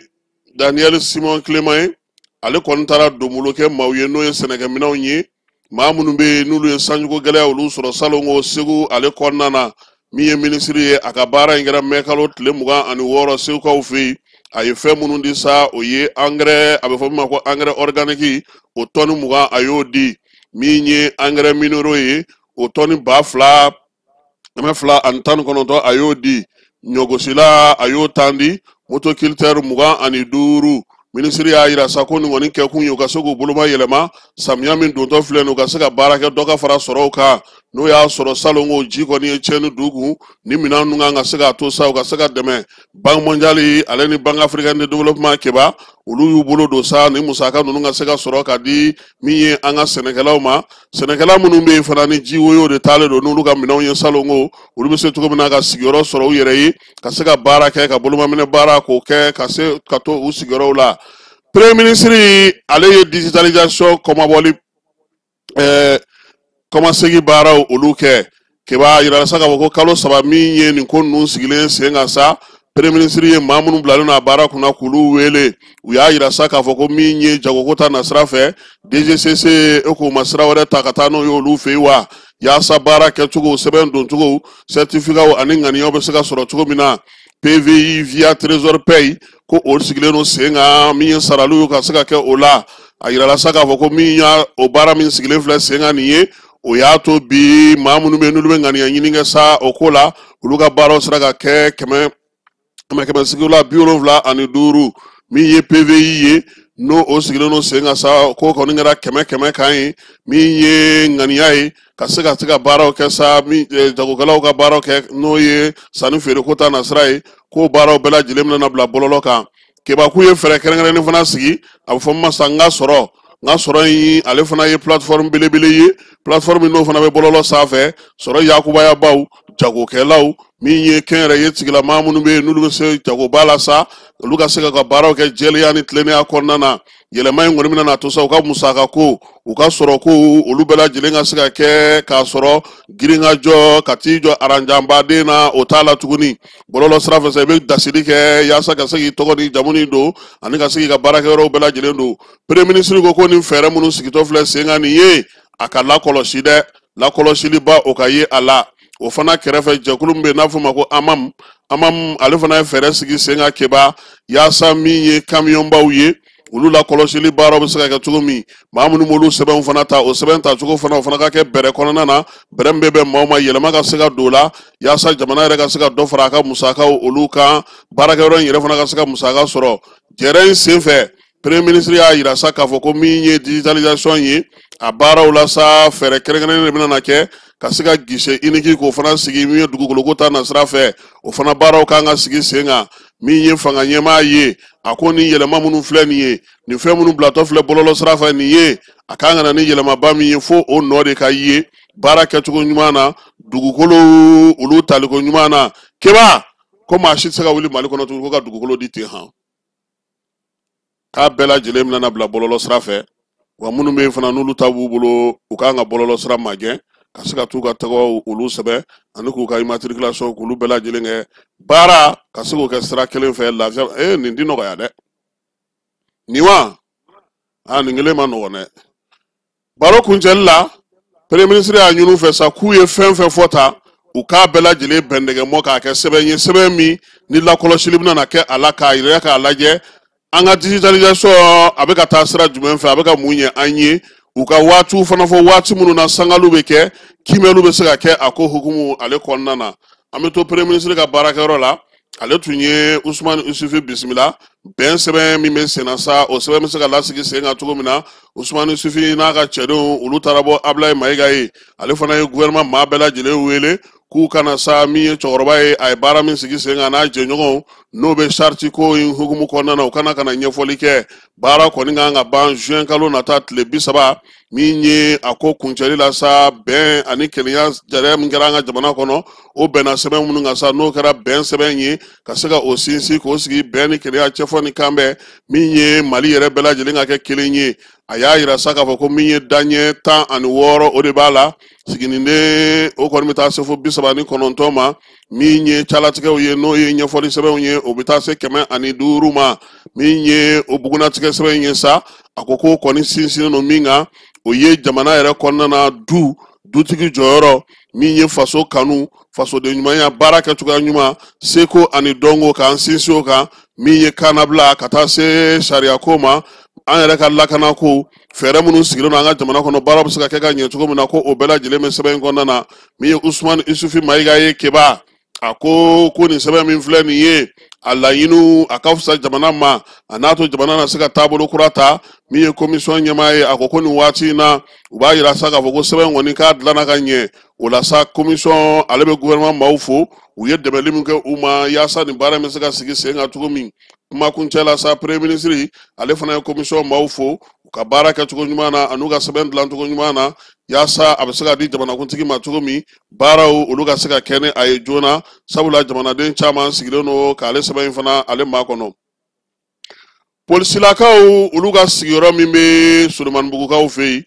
Daniel Simon Clément ye, ale kɔni taara donbolo kɛ maaw ye, n'o ye sɛnɛkɛminɛnw ye, maa minnu bɛ yen n'olu ye sanjiko gɛlɛya olu sɔrɔ salongo Segu ale kɔnɔna na. Min ye minisiri ye, a ka baara in kɛra mɛkalo tile 26 Segukaw fɛ yen. A ye fɛn minnu di sa, o ye angɛrɛ, a bɛ fɔ min ma ko angɛrɛ organique, o tɔni 20 a y'o di. Min ye angɛrɛ minéraux ye, o tɔni 2219 a y'o di. Ɲɔgosila a y'o tan di. Motoculteur 25. Minisiri y'a yira sa ko nin kɔni kɛkun ye u ka se k'u boloma yɛlɛma samiya min dontɔ filɛ nin, u ka se ka baara kɛ, dɔ ka fara sɔrɔw kan. N'o y'a sɔrɔ salongo ji kɔni ye tiɲɛni du kun, ni minɛn ninnu kan ka se k'a to sa u ka se ka dɛmɛ. Banque mondiale ale ni Banque africaine de développement Keba, olu y'u bolo don sa ni musaka ninnu ka se ka sɔrɔ ka di min ye an ka sɛnɛkɛlaw ma. Sɛnɛkɛla minnu bɛ yen fana ni ji woyo de taalen don n'olu ka minɛnw ye salongo, olu bɛ se cogo min na ka sigiyɔrɔ sɔrɔ u yɛrɛ ye, ka se ka baara kɛ, ka bolomaminɛ baara k'o kɛ, ka se ka to u sigiyɔrɔw la. Premier ministre ale ye digitalisation kɔmabɔli kɔmasegin baaraw olu kɛ. Keba yira sa k'a fɔ ko kalo 3 min ye nin ko ninnu sigilen sen kan sa, premier ministre ye maa minnu bilalen don a baara kunna k'olu wele. U y'a yira sa k'a fɔ ko min ye jagoko ta nasira fɛ, DGCC e k'u ma sira wɛrɛ ta ka taa n'o ye olu fɛ yen wa, yaasa baara kɛcogo, sɛbɛn doncogo, certificat ani ŋaniyaw bɛ se ka sɔrɔ cogo min na. PVI via Trésor Pay ko o sigilen don sen kan, min ye saraliw ye ka se ka kɛ o la. A yirala sa k'a fɔ ko min y'a o baara min sigilen filɛ sen kan nin ye, o y'a to bi maa minnu bɛ yen n'olu bɛ ŋaniya ɲini kɛ sa o ko la, olu ka baaraw sera ka kɛ kɛmɛ kɛmɛ sigiw la 75. Min ye PVI ye, n'o o sigilen don sen kan sa, k'o kɔni kɛra 100 kan ye. Min ye ŋaniya ye ka se ka baaraw kɛ sa, min jagokɛlaw ka baaraw kɛ, n'o ye sanni feereko ta nasira ye, k'o baaraw bɛɛ lajɛlen bɛna bila bɔlɔlɔ kan. Kebaku ye fɛɛrɛ kɛrɛnkɛrɛnnen fana sigi, a bɛ fɔ min ma sa n ka sɔrɔ. N ka sɔrɔ in ale fana ye plateforme belebele ye, plateforme n'o fana bɛ bɔlɔlɔ sanfɛ, sɔrɔ yakubayabaw, jagokɛlaw, min ye kɛnyɛrɛye tigilamaa minnu bɛ yen n'olu bɛ se jagoba la sa, olu ka se ka baaraw kɛ jɛlenya ni tilennenya kɔnɔna na. Yɛlɛma in kɔni bɛna na to sa u ka musaka ko, u ka sɔrɔ ko, olu bɛɛ lajɛlen ka se ka kɛ k'a sɔrɔ girinkajɔ ka t'i jɔ aranjanbaden na o t'a la tuguni. Bɔlɔlɔ sira fɛ sa, i bɛ dasiri kɛ yaasa ka se k'i tɔgɔ ni jamu ni don, ani ka se k'i ka baarakɛyɔrɔw bɛɛ lajɛlen don. Premier ministre ko ko nin fɛɛrɛ minnu sigitɔ filɛ sen kan nin ye, a ka lakɔlɔsi dɛ, lakɔlɔsiliba o ka ye a la. O fana kɛrɛfɛ jɛkulu min bɛ yen n'a fɔ ma ko AMAM, AMAM ale fana ye fɛɛrɛ sigi sen kan Keba, yaasa min ye kamiyɔnbaw ye, olu lakɔlɔsili baaraw bɛ se ka kɛ cogo min. Maa minnu b'olu sɛbɛnw fana ta, o sɛbɛn tacogo fana, o fana ka kɛ bɛrɛ kɔnɔna na, bɛrɛ min bɛ bɛn maaw ma, yɛlɛma ka se ka don o la, yaasa jamana yɛrɛ ka se ka dɔ fara a ka musakaw olu kan, baarakɛyɔrɔ in yɛrɛ fana ka se ka musaka sɔrɔ. Jɛrɛ in senfɛ, premier ministre y'a yira sa k'a fɔ ko min ye digitalisation ye, a baaraw la sa, fɛɛrɛ kɛrɛnkɛrɛnnen de bɛna na kɛ ka se ka guichet unique k'o fana sigi, min ye dugukoloko ta nasira fɛ, o fana baaraw kan ka sigi sen kan. Min ye fanga ɲɛmaa ye, a ko ni yɛlɛma minnu filɛ nin ye, nin fɛn minnu bilatɔ filɛ bɔlɔlɔ sira fɛ nin ye, a kan ka na ni yɛlɛmaba min ye, fo o nɔ de ka ye baara kɛcogo ɲuman na, dugukolo olu taliko ɲuman na. Keba ko maa si tɛ se ka wuli Mali kɔnɔ tuguni ko ka dugukolo di ten han, k'a bɛɛ lajɛlen bɛna bila bɔlɔlɔ sira fɛ. Wa minnu bɛ yen fana n'olu ta b'u bolo, u kan ka bɔlɔlɔ sira magɛn ka se ka t'u ka tɔgɔw olu sɛbɛn ani k'u ka immatriculation k'olu bɛɛ lajɛlen kɛ baara ka se k'o kɛ sira kelen fɛ lafiya. Nin ti nɔgɔya dɛ, nin wa nin kelen ma nɔgɔn dɛ. Baro kuncɛli la, premier ministre y'a ɲini u fɛ sa k'u ye fɛn fɛn fɔ ta, u k'a bɛɛ lajɛlen bɛndɛgɛmɔ k'a kɛ sɛbɛn ye, sɛbɛn min ni lakɔlɔsili bɛna na kɛ a la, k'a yira k'a lajɛ an ka digitalisation a bɛ ka taa sira jumɛn fɛ, a bɛ ka mun ɲɛ an ye. U ka waatiw fana fɔ, waati minnu na sangaliw bɛ kɛ, kiimɛliw bɛ se ka kɛ a ko hukumu ale kɔnɔna na. An bɛ to premier ministre ka baarakɛyɔrɔ la, ale tun ye Usumani Isufi bisimila, Bɛn sɛbɛn min bɛ senna sa, o sɛbɛn bɛ se ka lasigi sen kan cogo min na. Usumani Sufi n'a ka cɛdenw, olu taara bɔ Abulayi Mayiga ye. Ale fana ye gouvernement maa bɛɛ lajɛlen wele k'u kana sa. Min ye cɛkɔrɔba ye, a ye baara min sigi sen kan n'a jɛɲɔgɔnw, n'o bɛ charte ko in hukumu kɔnɔna na, u kana ka na ɲɛfɔli kɛ. Baara kɔni kan ka ban juin kalo nata tile 30. Min ye a ko kuncɛli la sa, bɛn ani kelenya jariya min kɛra an ka jamana kɔnɔ, o bɛnna sɛbɛn minnu kan sa, n'o kɛra bɛn sɛbɛn ye, ka se ka o sinsin k'o sigi bɛn ni kelenya, cɛfɔ ni kanbɛn, min ye Mali yɛrɛ bɛɛ lajɛlen ka kɛ kelen ye. A y'a yira sa k'a fɔ ko min ye daɲɛ 16, o de b'a la. Siginiden o kɔni bɛ taa se fo 39 ma. Min ye calatigɛw ye, n'o ye ɲɛfɔli sɛbɛnw ye, o bɛ taa se 105 ma. Min ye o bugunatigɛ sɛbɛn ye sa, a ko k'o kɔni sinsinnen don min kan, o ye jamana yɛrɛ kɔnɔna na du dutigi jɔyɔrɔ, min ye faso kanu, fasoden ɲumanya, baara kɛcogoya ɲuman, seko ani dɔnko, k'an sinsin o kan, min ye kannabila ka taa se sariyako ma, an yɛrɛ ka lakanako fɛɛrɛ minnu sigilen don an ka jamana kɔnɔ, baara bɛ se ka kɛ ka ɲɛ cogo min na, ko o bɛɛ lajɛlen bɛ sɛbɛn in kɔnɔna na. Min ye Usumani Isufi Mayiga ye, Keba, a ko ko nin sɛbɛn min filɛ nin ye, a laɲiniw a ka fisa jamana ma, a n'a to jamana na se ka taabolo kura ta. Min ye komisɔn ɲɛmaa ye, a ko ko nin waati in na, u b'a yira sa k'a fɔ ko sɛbɛn kɔni k'a dilanna ka ɲɛ. O la sa, komisɔn ale bɛ gouvernement maaw fo, u ye dɛmɛli min kɛ u ma yaasa nin baara in bɛ se ka sigi sen kan cogo min. Kumakuncɛ la sa, premier ministre ale fana ye komisɔn maaw fo u ka baara kɛcogo ɲuman na, an'u ka sɛbɛn dilancogo ɲuman na, yaasa a bɛ se ka di jamanakuntigi ma cogo min, baaraw olu ka se ka kɛ ni a ye joona, sabula jamanaden caman sigilen don k'ale sɛbɛn in fana ale makɔnɔ. Polisilakaw olu ka sigiyɔrɔ min bɛ Solomanibugukaw fɛ yen,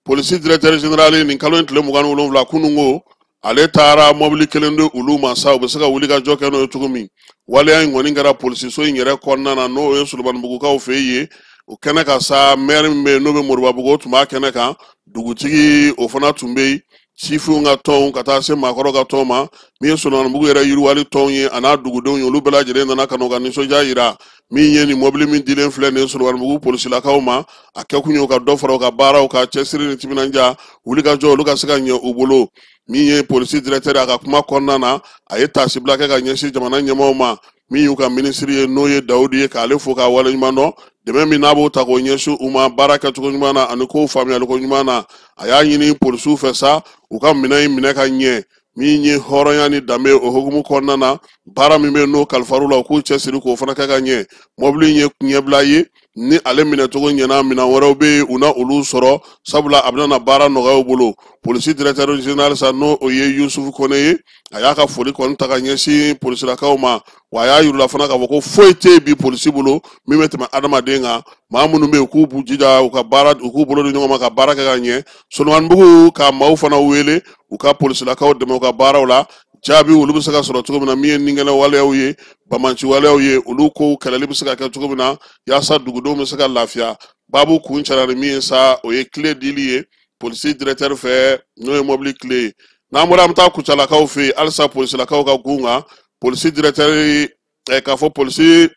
polisi directeur général, nin kalo in tile 27 kununko, ale taara mɔbili kelen di olu ma sa, u bɛ se ka wuli ka jɔ kɛ n'o ye cogo min. Waleya in kɔni kɛra polisiso in yɛrɛ kɔnɔna na, n'o ye Solomanibugukaw fɛ yen. O kɛnɛ kan sa, maire min bɛ yen n'o bɛ Moribabugu, o tun b'a kɛnɛ kan, dugutigi o fana tun bɛ yen, sifinw ka tɔnw ka taa se maakɔrɔ ka tɔn ma, min ye Solomanibugu yɛrɛ yiriwali tɔnw ye, a n'a dugudenw ye, olu bɛɛ lajɛlen nana ka n'u ka nisɔndiya yira. Min ye nin mɔbili min dilen filɛ nin ye Solomanibugu polisilakaw ma, a kɛkun ye u ka dɔ fara u ka baaraw ka cɛsiri ni timinandiya, wulikajɔ olu ka se ka ɲɛ u bolo. Min ye polisi directeur, a ka kuma kɔnɔna na, a ye taasibila kɛ ka ɲɛsin jamana ɲɛmaaw ma, min y'u ka minisiri ye, n'o ye Dawudi ye, k'ale fo k'a waleɲuman dɔn dɛmɛ min n'a b'o ta k'o ɲɛsin u ma baara kɛcogo ɲuman na ani kow faamuyaliko ɲuman na. A y'a ɲini polisiw fɛ sa, u ka minɛn in minɛ ka ɲɛ, min ye hɔrɔnya ni danbe, o hukumu kɔnɔna na, baara min bɛ n'o kalifar'u la, u k'u cɛsiri k'o fana kɛ ka ɲɛ. Mɔbili in ye ɲɛbila ye, ni ale minɛcogo ɲɛna, minɛn wɛrɛw bɛ yen u na olu sɔrɔ, sabula a bɛna na baara nɔgɔya u bolo. Polisi directeur général sa, n'o o ye Yusufu Kone ye, a y'a ka foli kɔni ta ka ɲɛsin polisilakaw ma, wa a y'a yir'u la fana k'a fɔ ko foyi tɛ yen bi polisi bolo min bɛ tɛmɛ adamaden kan. Maa minnu bɛ yen, k'u b'u jija u ka baara, u k'u bolo di ɲɔgɔn ma ka baara kɛ ka ɲɛ. Solomanibugu ka maaw fana wele u ka polisilakaw dɛmɛ u ka baaraw la, jaabi olu bɛ se ka sɔrɔ cogo min na, min ye ninkɛnɛ waleyaw ye, bamanci waleyaw ye, olu kow kɛlɛli bɛ se ka kɛ cogo min na, yaasa dugudenw bɛ se ka lafiya. Baabu kun cɛla ni min ye sa, o ye tile dili ye polisi directeur fɛ, n'o ye mɔbili tile ye. N'an bɔra, an bɛ taa Kucalakaw fɛ yen halisa, polisilakaw ka gun kan. Polisi directeur, k'a fɔ polisi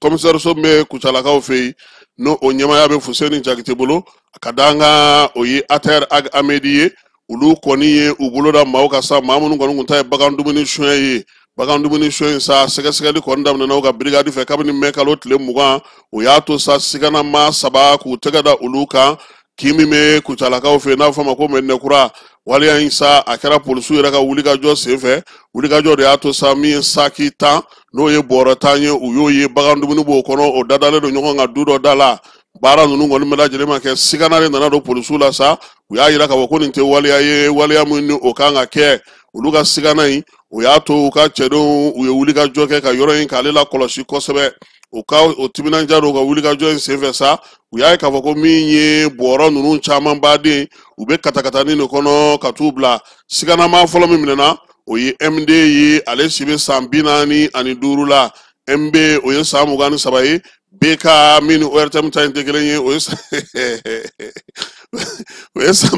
commissaire so min bɛ Kucalakaw fɛ yen, n'o o ɲɛmaaya bɛ Fuseni Jakite bolo, ka d'an kan o ye Ater Ag Amedi ye. Olu kɔni ye u bolo da maaw kan sa, maa minnu kɔni kun ta ye bagan dumuni suɲɛ ye. Bagan dumuni suɲɛ in sa, sɛgɛsɛgɛli kɔni daminɛna u ka brigade fɛ kabini mɛ kalo tile 20. O y'a to sa, sigana maa 3 k'u tɛgɛ da olu kan kin min bɛ Kucalakaw fɛ yen, n'a bɛ fɔ a ma ko Mɛdinɛkura. Waleya in sa, a kɛra polisiw yɛrɛ ka wulikajɔ senfɛ. Wulikajɔ de y'a to sa, min ye saki 10, n'o ye bɔrɔ 10 ye, u y'o ye bagan dumuni b'o kɔnɔ, o dadalen don ɲɔgɔn kan du dɔ da la. Baara ninnu kɔni bɛɛ lajɛlen ma kɛ, sigana de nana don polisiw la sa. U y'a yira k'a fɔ ko nin tɛ waleya ye, waleya min ni o kan ka kɛ. Olu ka sigana in, o y'a to u ka cɛdenw u ye wulikajɔ kɛ ka yɔrɔ in k'ale lakɔlɔsi kosɛbɛ. U ka o timinandiya don u ka wulikajɔ in senfɛ sa, u y'a ye k'a fɔ ko min ye bɔrɔ ninnu caman baden, u bɛ katakatanin de kɔnɔ ka t'u bila. Siganama fɔlɔ min minɛna, o ye MD ye, ale si bɛ san 45 la. MB, o ye san 23 ye. BK min ni ORTM ta in tɛ kelen ye, o ye san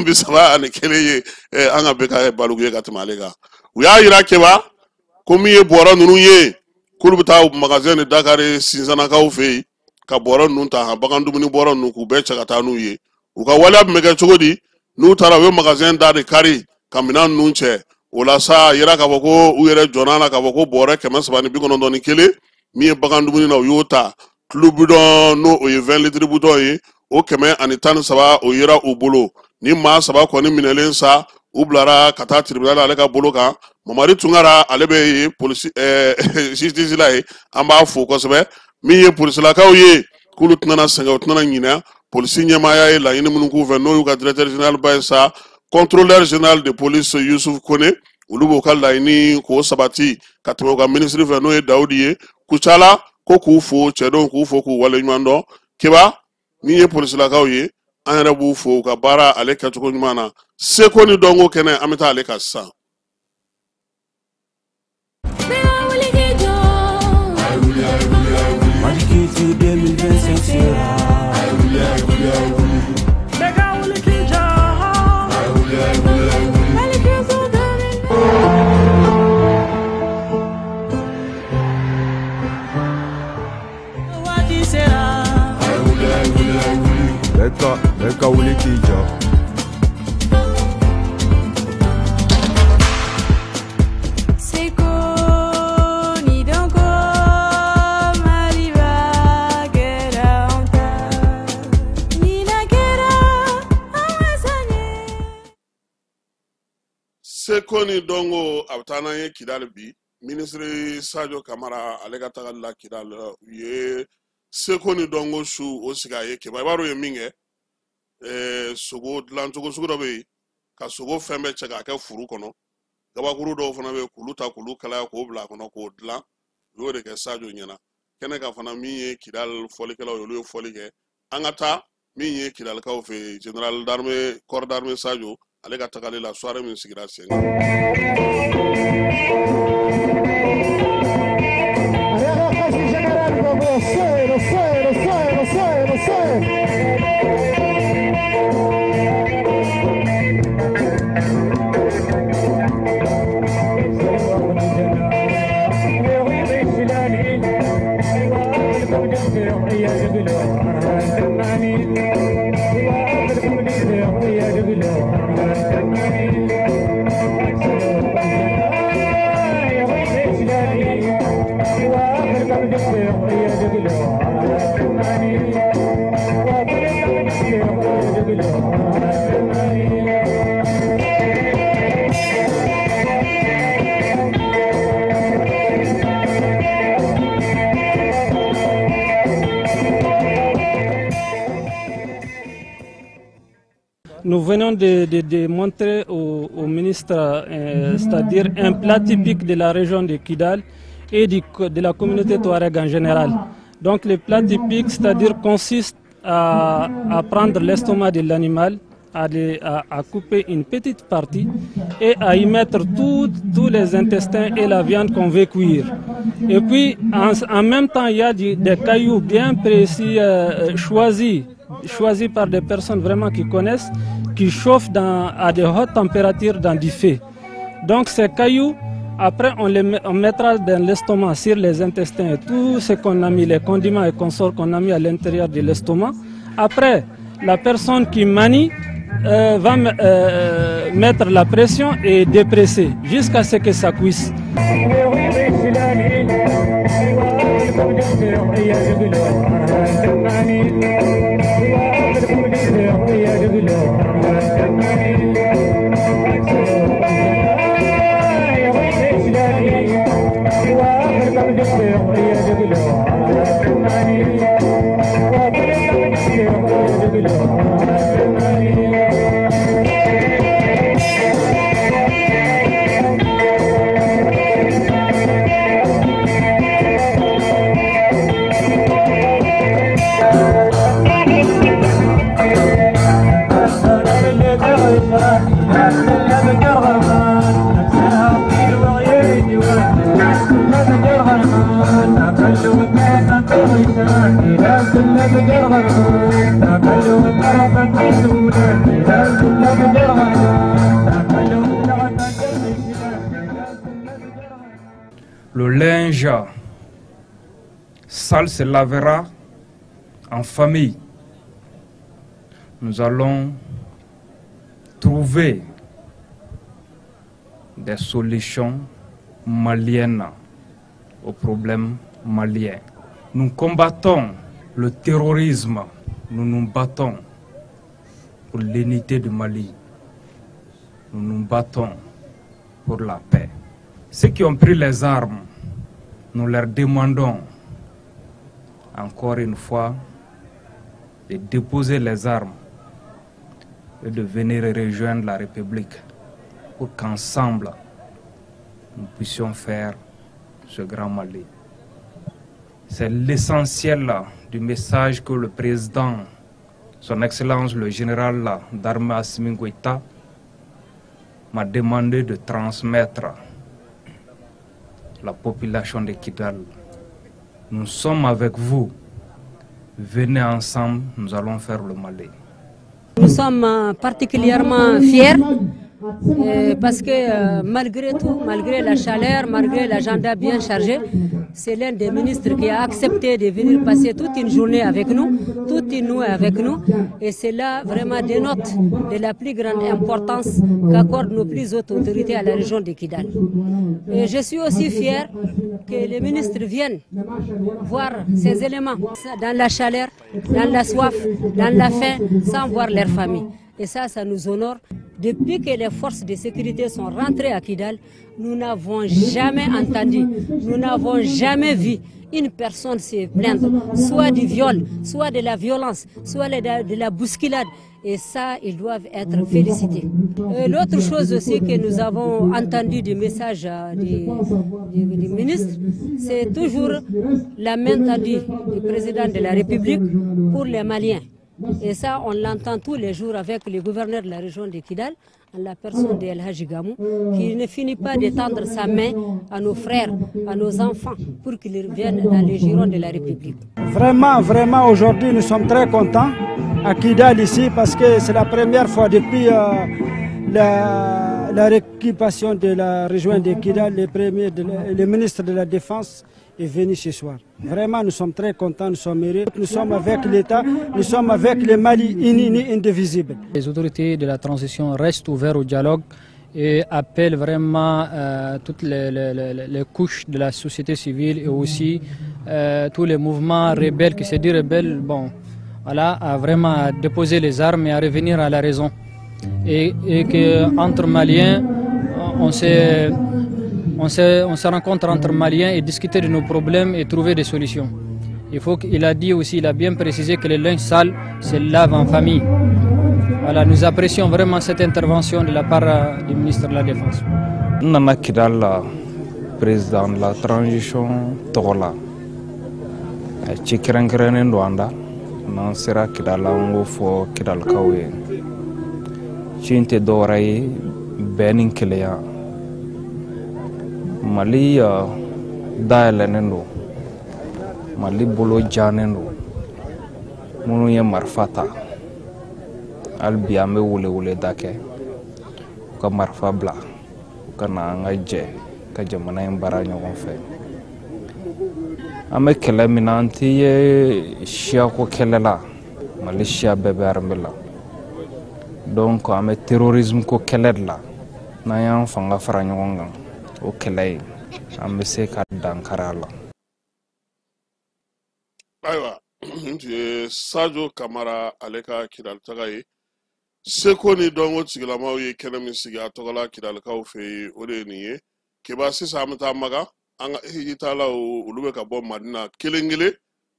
31 ye. An ka BK ye baliku ye ka tɛmɛ ale kan. U y'a yira Keba ko min ye bɔrɔ ninnu ye, k'olu bɛ taa magasin de Dakar Sinsanakaw fɛ yen ka bɔrɔ ninnu ta, bagan dumuni bɔrɔ ninnu, k'u bɛɛ cɛ ka taa n'u ye. U ka waleya tun bɛ kɛ cogo di? N'u taara, u bɛ magasin da de kari ka minɛn ninnu cɛ. O la sa, a yira k'a fɔ ko u yɛrɛ jɔn'a la k'a fɔ ko bɔrɛ 391 Min ye bagan dumuni na, u y'o ta. Tulu bidɔn, n'o o ye 20 litres bidɔn ye, o 113, o yera u bolo. Ni maa 3 kɔni minɛlen sa, u bilara ka taa tribunal ale ka bolo kan. Mamari Tunkara, ale bɛ ye polisi justice la ye, an b'a fo kosɛbɛ. Min ye polisilakaw ye, k'olu tɛna sɛgɛn, u tɛna ɲinɛ. Polisi ɲɛmaaya ye laɲini minnu k'u fɛ, n'o y'u ka directeur général ba ye sa, contrôleur général de police Yusuf Kone, olu b'o ka laɲini k'o sabati ka tɛmɛ u ka ministre fɛ, n'o ye Dawudi ye. Kucala ko k'u fo, cɛdenw k'u fo, k'u waleɲuman dɔn. Keba, min ye polisilakaw ye, an yɛrɛ b'u fo u ka baara ale kɛcogo ɲuman na. Seko ni dɔnko kɛnɛ, an bɛ taa ale kan sisan.
Mali Culture 2025 sera.
Bɛɛ ka wuli k'i jɔ.
Seko ni dɔnko, Maliba kɛra an ta. Ɲinan kɛra an wasa ye.
Seko ni dɔnko, a bɛ taa n'an ye Kidali bi. Minisiri Sadio Kamara, ale ka tagali la Kidali, u ye seko ni dɔnko su o sigi a ye. Keba, i b'a dɔn u ye min kɛ? Sogo dilancogo sugu dɔ bɛ yen, ka sogo fɛn bɛɛ cɛ k'a kɛ furu kɔnɔ. Gabakuru dɔw fana bɛ yen, k'olu ta k'olu kalaya k'o bila a kɔnɔ k'o dilan. U y'o de kɛ Sadio ɲɛna. Kɛnɛ kan fana, min ye Kidali fɔlikɛlaw ye, olu ye fɔli kɛ. An ka taa min ye Kidalikaw fɛ yen, général d'armée, corps d'armée Sadio, ale ka tagali la, soirée min sigira sen kan.
Nous venons de montrer au ministre, c'est-à-dire un plat typique de la région de Kidal et de la communauté Touareg en général. Donc le plat typique, c'est-à-dire consiste à prendre l'estomac de l'animal, à couper une petite partie et à y mettre tous les intestins et la viande qu'on veut cuire. Et puis en même temps, il y a des cailloux bien précis choisis par des personnes vraiment qui connaissent, qui chauffent à des hautes températures dans du feu. Donc ces cailloux, après on mettra dans l'estomac, sur les intestins, tout ce qu'on a mis, les condiments et consorts qu'on a mis à l'intérieur de l'estomac. Après, la personne qui manie va mettre la pression et dépresser jusqu'à ce que ça cuise.
Le linge sale se lavera en famille. Nous allons trouver des solutions maliennes aux problèmes malien. Nous combattons le terrorisme, nous nous battons pour l'unité du Mali, nous nous battons pour la paix. Ceux qui ont pris les armes, nous leur demandons encore une fois de déposer les armes et de venir rejoindre la République pour qu'ensemble, nous puissions faire ce grand Mali. C'est l'essentiel du message que le président, son Excellence le général d'armée Assimi Goïta, m'a demandé de transmettre à la population de Kidal. Nous sommes avec vous. Venez ensemble, nous allons faire le Mali.
Nous sommes particulièrement fiers parce que malgré tout, malgré la chaleur, malgré l'agenda bien chargé, c'est l'un des ministres qui a accepté de venir passer toute une journée avec nous, toute une nuit avec nous. Et cela vraiment dénote de la plus grande importance qu'accordent nos plus hautes autorités à la région de Kidal. Et je suis aussi fière que les ministres viennent voir ces éléments dans la chaleur, dans la soif, dans la faim, sans voir leur famille. Et ça, ça nous honore. Depuis que les forces de sécurité sont rentrées à Kidal, nous n'avons jamais entendu, nous n'avons jamais vu une personne se plaindre, soit du viol, soit de la violence, soit de la bousculade. Et ça, ils doivent être félicités. L'autre chose aussi que nous avons entendu du message du ministre, c'est toujours la main tendue du président de la République pour les Maliens. Et ça, on l'entend tous les jours avec le gouverneur de la région de Kidal, en la personne de El Hadji Gamou, qui ne finit pas de tendre sa main à nos frères, à nos enfants, pour qu'ils reviennent dans le giron de la République.
Vraiment, vraiment, aujourd'hui, nous sommes très contents à Kidal ici, parce que c'est la première fois depuis la réoccupation de la région de Kidal, le ministre de la Défense est venu ce soir. Vraiment, nous sommes très contents, nous sommes heureux. Nous sommes avec l'État, nous sommes avec le Mali uni, indivisible.
Les autorités de la transition restent ouvertes au dialogue et appellent vraiment toutes les couches de la société civile et aussi tous les mouvements rebelles, qui se disent rebelles, bon, voilà, à vraiment déposer les armes et à revenir à la raison. Et qu'entre Maliens, on se rencontre entre Maliens et discuter de nos problèmes et trouver des solutions. Il a dit aussi, il a bien précisé que le linge sale se lave en famille. Voilà, nous apprécions vraiment cette intervention de la part du ministre de la Défense.
Nana Kidal, président de la transition tɔgɔ la, ci kɛrɛnkɛrɛnnen don an da, n'an sera Kidal an k'o fɔ Kidalikaw ye. Ci in tɛ dɔwɛrɛ ye bɛn ni kelenya. Mali dayɛlɛnnen don, Mali bolo jannen don, minnu ye marifa ta hali bi an bɛ weleweleda kɛ u ka marifa bila u ka na an ka jɛ ka jamana in baara ɲɔgɔn fɛ. An bɛ kɛlɛ min na, an tɛ ye siyako kɛlɛ la, Mali siya bɛɛ bɛ armée la, donc an bɛ terrorisme ko kɛlɛ de la. N'an y'an fanga fara ɲɔgɔn kan o kɛlɛ ye, an bɛ se ka dankari a la.
Ayiwa, nin tun ye Sadio Kamara ale ka Kidali taga ye. Seko ni dɔnko tigilamaw ye kɛnɛ min sigi a tɔgɔ la Kidalikaw fɛ yen, o de ye nin ye. Keba, sisan an bɛ taa Makan. An ka hijitalaw olu bɛ ka bɔ Madina kelen kelen,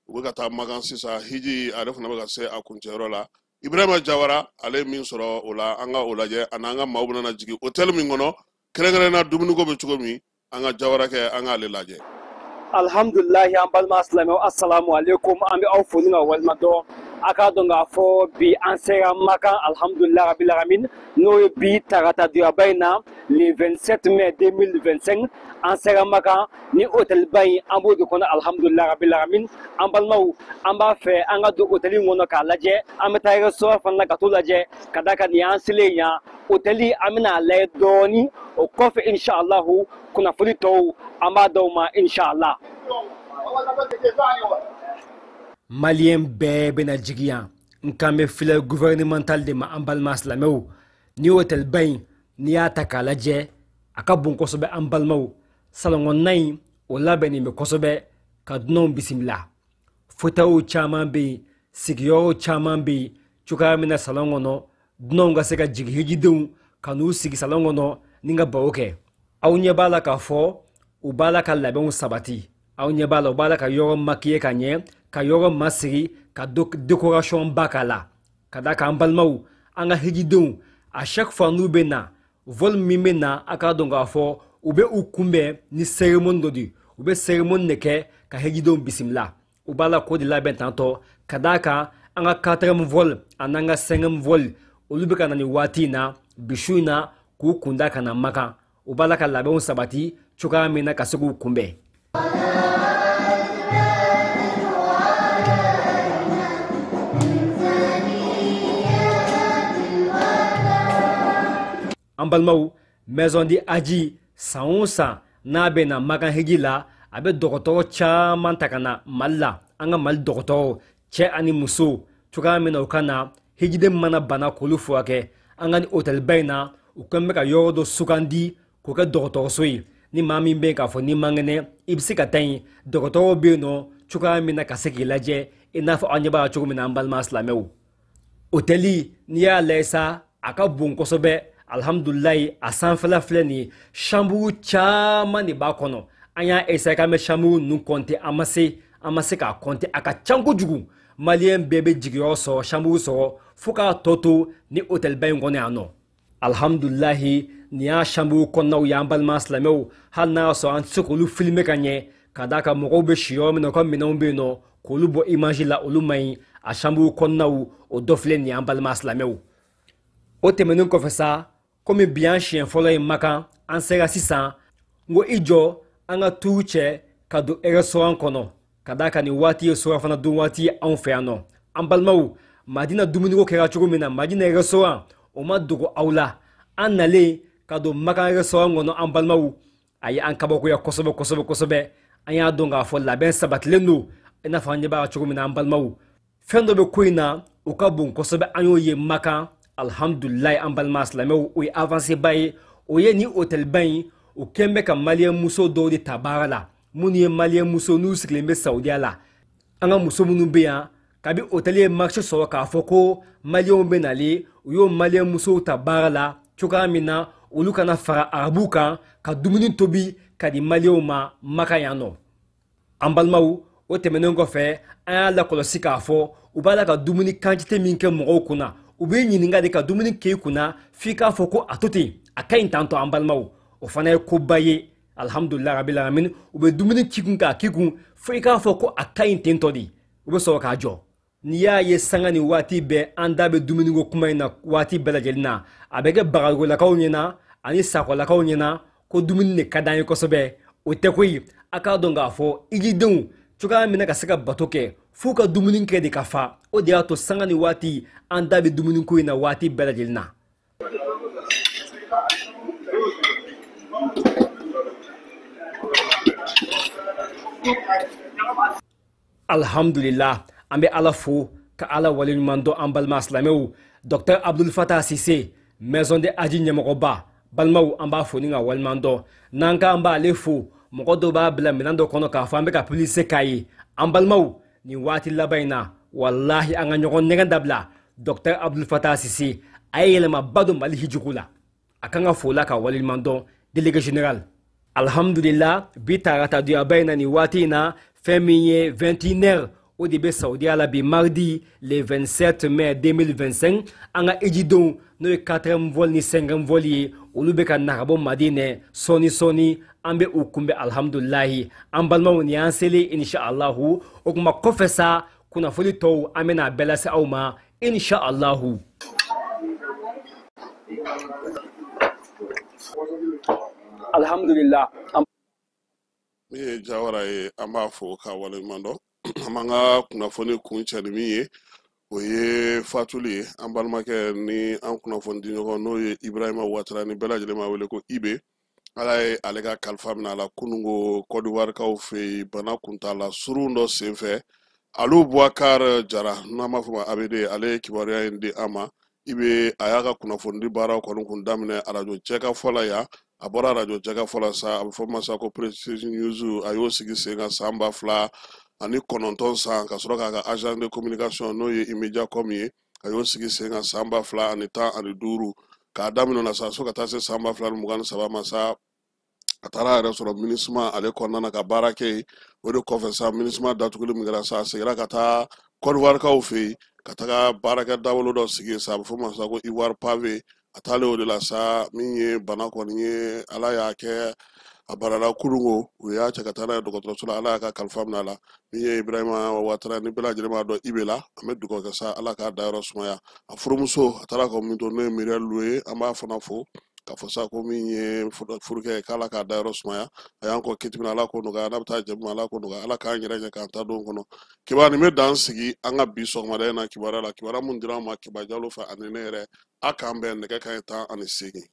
u bɛ ka taa Makan sisan. Hiji ale fana bɛ ka se a kuncɛyɔrɔ la. Ibrahima Jawara ale ye min sɔrɔ o la, an ka o lajɛ, ani an ka maaw bɛna jigin hôtel min kɔnɔ, kɛrɛnkɛrɛnnenya dumuniko bɛ cogo min, an ka Jawara kɛ, an k'ale lajɛ.
Alhamdulilahi, an balima silamɛw, assalamu alaikum. An bɛ aw fo ni ka walima dɔn. A k'a dɔn k'a fɔ bi an sera Makan, alhamdulilahi rabil alamin, n'o ye bi taratadonyaba in na, le 27 mai 2025, an sera Makan ni hôtelba in, an b'o de kɔnɔ, alhamdulilahi rabil alamin. An balimaw, an b'a fɛ an ka don hôtel in kɔnɔ k'a lajɛ, an bɛ taa restaurant fana na ka t'o lajɛ, ka d'a kan nin y'an selen yan hôtel, an bɛna a lajɛ dɔɔni. O kɔfɛ inshallah kunnafoni tɔw an b'a d'aw ma inshallah.
Malien bɛɛ bɛna jigin yan. N kan bɛ filɛ gouvernemental de ma. An balima silamɛw, ni hôtelba in n'i y'a ta k'a lajɛ, a ka bon kosɛbɛ. An balimaw, salon kɔnɔna in o labɛnnen bɛ kosɛbɛ. ka dunanw bisimila. Fauteuilw caman bɛ yen, sigiyɔrɔw caman bɛ yen cogoya min na salon kɔnɔ dunanw ka se ka jigin, hijidenw ka n'u sigi salon kɔnɔ ni ka baro kɛ. Aw ɲɛ b'a la k'a fɔ u b'a la ka labɛnw sabati. Aw ɲɛ b'a la u b'a la ka yɔrɔ maquiller ka ɲɛ, ka yɔrɔ masigi, ka décoration ba k'a la. Ka d'a kan an balimaw, an ka hijidenw à chaque fois n'u bɛ na, vol min bɛ na, a k'a dɔn k'a fɔ u bɛ u kunbɛn ni cérémonie dɔ de ye. U bɛ cérémonie de kɛ ka hijidenw bisimila. U b'a la k'o de labɛn tantɔ. Ka d'a kan an ka 4e vol ani an ka 5e vol olu bɛ ka na nin waati in na, bi su in na, k'u kunda ka na Makan. U b'a la ka labɛnw sabati cogoya min na ka se k'u kunbɛn. An balimaw, Maison du Hadji san o san n'a bɛ na Makan hiji la, a bɛ dɔgɔtɔrɔ caman ta ka na Mali la. An ka Mali dɔgɔtɔrɔw, cɛ ani muso, cogoya min na u ka na hijiden mana bana k'olu furakɛ. An ka nin hôtelba in na, u kɛlen bɛ ka yɔrɔ dɔ sugandi k'o kɛ dɔgɔtɔrɔso ye. Ni maa min bɛ yen k'a fɔ n'i man kɛnɛ, i bɛ se ka taa yen. Dɔgɔtɔrɔw bɛ yen nɔ cogoya min na ka se k'i lajɛ, i n'a fɔ aw ɲɛ b'a la cogo min na an balima silamɛw. Hôtel n'i y'a lajɛ sa, a ka bon kosɛbɛ. Alhamdulilayi, a sanfɛla filɛ nin ye, chambre caman de b'a kɔnɔ. An y'a essayer k'an bɛ chambre ninnu compter, an ma se k'a compter, a ka ca kojugu. Maliyɛn bɛɛ bɛ jigiyɔrɔ sɔrɔ, chambre sɔrɔ, fo k'a tɔ to ni hôtelba in kɔnɔ yan nɔ. Alhamdulilayi, nin y'a chambre kɔnɔnaw ye an balima silamɛw. Hali n'a y'a sɔrɔ an tɛ se k'olu filmer ka ɲɛ, ka d'a kan mɔgɔw bɛ si yɔrɔ min na, u ka minɛnw bɛ yen nɔ, k'olu bɔ image la, olu man ɲi. A chambre kɔnɔnaw, o dɔ filɛ nin ye an balima silamɛw. O tɛmɛnen kɔfɛ sa, komi bi y'an siɲɛ fɔlɔ ye Makan, an sera sisan, n ko i jɔ an ka turu cɛ ka don restaurant kɔnɔ. Ka d'a kan nin waati ye surafana dun waati ye anw fɛ yan nɔ. An balimaw, Madina dumuniko kɛra cogo min na, Madina restaurant, o ma dogo aw la. An nalen ka don Makan restaurant kɔnɔ, an balimaw, a ye an kabakoya kosɛbɛ kosɛbɛ kosɛbɛ. An y'a dɔn k'a fɔ labɛn sabatilen don, i n'a fɔ an ɲɛ b'a la cogo min na an balimaw. Fɛn dɔ bɛ ko in na, o ka bon kosɛbɛ, an y'o ye Makan. Alhamdulilayi, an balima silamɛw, o ye avancé ba ye. O ye ni hôtelba in, o kɛn bɛ ka maliyɛn muso dɔw de ta baara la, minnu ye maliyɛn muso n'u sigilen bɛ Saudiya la. An ka muso minnu bɛ yan, kabi hôtel ye marché sɔrɔ k'a fɔ ko maliyɛnw bɛ nalen, u y'o maliyɛn musow ta baara la cogoya min na olu kana fara arabuw kan ka dumuni tobi ka di maliyɛnw ma Makan yan nɔ. An balimaw, o tɛmɛnen kɔfɛ, an y'a lakɔlɔsi k'a fɔ u b'a la ka dumuni quantité min kɛ mɔgɔw kunna. U b'i ɲininka de ka dumuni k'i kunna f'i k'a fɔ ko a to ten, a ka ɲi tantɔ. An balimaw, o fana ye koba ye. Alhamdulilayi rabil alamin, u bɛ dumuni k'i kun k'a k'i kun fo i k'a fɔ ko a ka ɲi tentɔ de, u bɛ sɔrɔ k'a jɔ. N'i y'a ye sanga ni waati bɛɛ an da bɛ dumuniko kuma in na waati bɛɛ lajɛlen na, a bɛ kɛ bagayɔgɔlakaw ɲɛna ani sakɔlakaw ɲɛna ko dumuni de ka d'an ye kosɛbɛ. O tɛ koyi. A k'a dɔn k'a fɔ ijidenw cogoya min na ka se ka bato kɛ, f'u ka dumuni kɛ de ka fa. O de y'a to sanga ni waati an da bɛ dumuniko in na waati bɛɛ lajɛlen na. Alhamdulillah, an bɛ Ala fo ka Ala waleɲuman dɔn an balima silamɛw. Docteur Abdul Fattah Sise, Maison de Hadji ɲɛmɔgɔba, balimaw, an b'a fo ni ka waleɲuman dɔn. N'an k'an b'ale fo, mɔgɔ dɔw b'a bila minɛn dɔ kɔnɔ k'a fɔ an bɛ ka publicité k'a ye. An balimaw, nin waati laban in na, walahi an ka ɲɔgɔn nɛgɛn dabila. Docteur Abdul Fattah Sise, a ye yɛlɛmaba don Mali hijiko la. A kan ka fo la ka waleɲuman dɔn, délégué général. Alhamdulillah, bi tarata duyaba in na nin waati in na, fɛn min ye 21 heures, o de bɛ Saudiya la bi mardi le 27 mai 2025. An ka ejidenw n'o ye 4e vol ni 5e vol ye, olu bɛ ka na ka bɔ Madinɛ sɔɔni sɔɔni, an bɛ u kunbɛn alhamdulilahi. An balimaw, nin y'an selen inshallahu. O tuma kɔfɛ sa, kunnafoni tɔw an bɛna a bɛɛ lase aw ma inshallahu.
Alhamdulillah.
Min ye Jawara ye, an b'a fo k'a waleɲuman dɔn. An b'an ka kunnafoni kuncɛ ni min ye, o ye fatuli ye. An balimakɛ ni an kunnafoni di ɲɔgɔn n'o ye Ibrahima Ouattara, ni bɛɛ lajɛlen b'a wele ko Ibe. Ala ye ale ka kalifa minɛ a la kununko Côte d'Ivoire-kaw fɛ yen, bana kuntala surun dɔ senfɛ. Alu Boubacar Jara, n'an b'a fɔ ma ABD, ale ye kibaruya in di an ma. Ibe a y'a ka kunnafonidi baaraw kɔni kun daminɛ arajo cɛ ka fɔ la yan. A bɔra arajo jɛkafɔ la sa, a bɛ fɔ ma sa ko Prestige News, a y'o sigi sen kan san 2009 san, ka sɔrɔ k'a ka agent de communication n'o ye Imediacom ye, a y'o sigi sen kan san 2015. K'a daminɛ o la sa, fo ka taa se san 2023 ma sa, a taara a yɛrɛ sɔrɔ MINUSMA ale kɔnɔna na ka baara kɛ yen. O de kɔfɛ sa, MINUSMA datuguli min kɛra sa, a seginna ka taa Côte d'Ivoire-kaw fɛ yen ka taga baarakɛ dabolo dɔ sigi yen sa, a bɛ fɔ o ma sa ko Ivoire Pavé. A taalen o de la sa, min ye bana kɔni ye, Ala y'a kɛ a banana kununko, u y'a cɛ ka taa n'a ye dɔgɔtɔrɔso la, Ala y'a ka kalifa minɛ a la. Min ye Ibrahima Watara, ni bɛɛ lajɛlen b'a dɔn Ibe la, an bɛ dugawu kɛ sa, Ala k'a dayɔrɔ sumaya. A furumuso, a taara ka min to, n'o ye Muriel Lu ye, an b'a fana fo k'a fɔ sa ko min ye furukɛ ye, k'Ala k'a dayɔrɔ sumaya. A y'an kɔ kiti min na, Ala k'o nɔgɔya, n'a bɛ taa jɛ min ma, Ala k'o nɔgɔya, Ala k'an yɛrɛ ɲɛ k'an ta don kɔnɔ. Kiba nin bɛ dan sigi an ka bi sɔgɔmada in na kibaruya la, kibaruya mun dira an ma Kiba Jalo fɛ ani ne yɛrɛ. A k'an bɛn nɛgɛ kanɲɛ 18.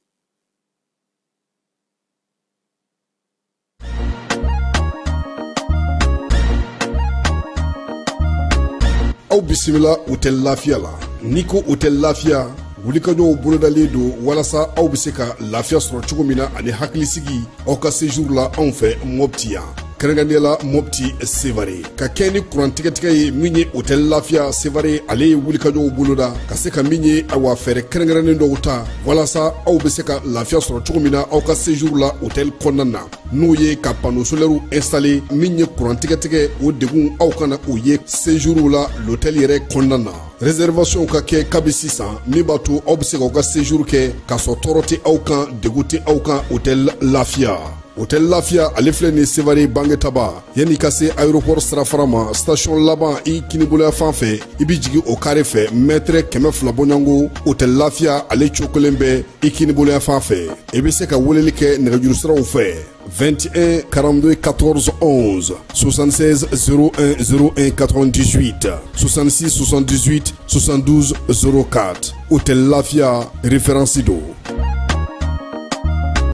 Aw bisimila Hôtel Lafiya la. N'i ko Hôtel Lafiya, wulikajɔw bolodalen don walasa aw bɛ se ka lafiya sɔrɔ cogo min na ani hakilisigi aw ka séjour la anw fɛ Mopti yan, kɛrɛnkɛrɛnnenya la Mopti Sevare. Ka kɛ ni kuran tigɛtigɛ ye, min ye Hôtel Lafiya Sevare, ale ye wulikajɔw boloda ka se ka min ye awa fɛɛrɛ kɛrɛnkɛrɛnnen dɔw ta walasa aw bɛ se ka lafiya sɔrɔ cogo min na aw ka séjour la hôtel kɔnɔna na, n'o ye ka panneau solaire installé. Min ye kuran tigɛtigɛ, o degun aw kana o ye séjour la l'hôtel yɛrɛ kɔnɔna na. Réservation ka kɛ kabi sisan, min b'a to aw bɛ se k'aw ka séjour kɛ k'a sɔrɔ tɔɔrɔ tɛ aw kan, degun tɛ aw kan. Hôtel Lafiya, Hôtel Lafiya ale filɛ nin Sevare Bangetaba, yanni ka se aéroport sirafara ma, station laban i kiniboloya fan fɛ, i bɛ jigin o carré fɛ mètre 200 bɔɲɔgɔnko. Hôtel Lafiya ale cokolen bɛ i kiniboloya fan fɛ. I bɛ se ka weleli kɛ nɛgɛjuru siraw fɛ 21 42 14 11, 76 01 01 98, 66 78 72 04. Hôtel Lafiya référence don.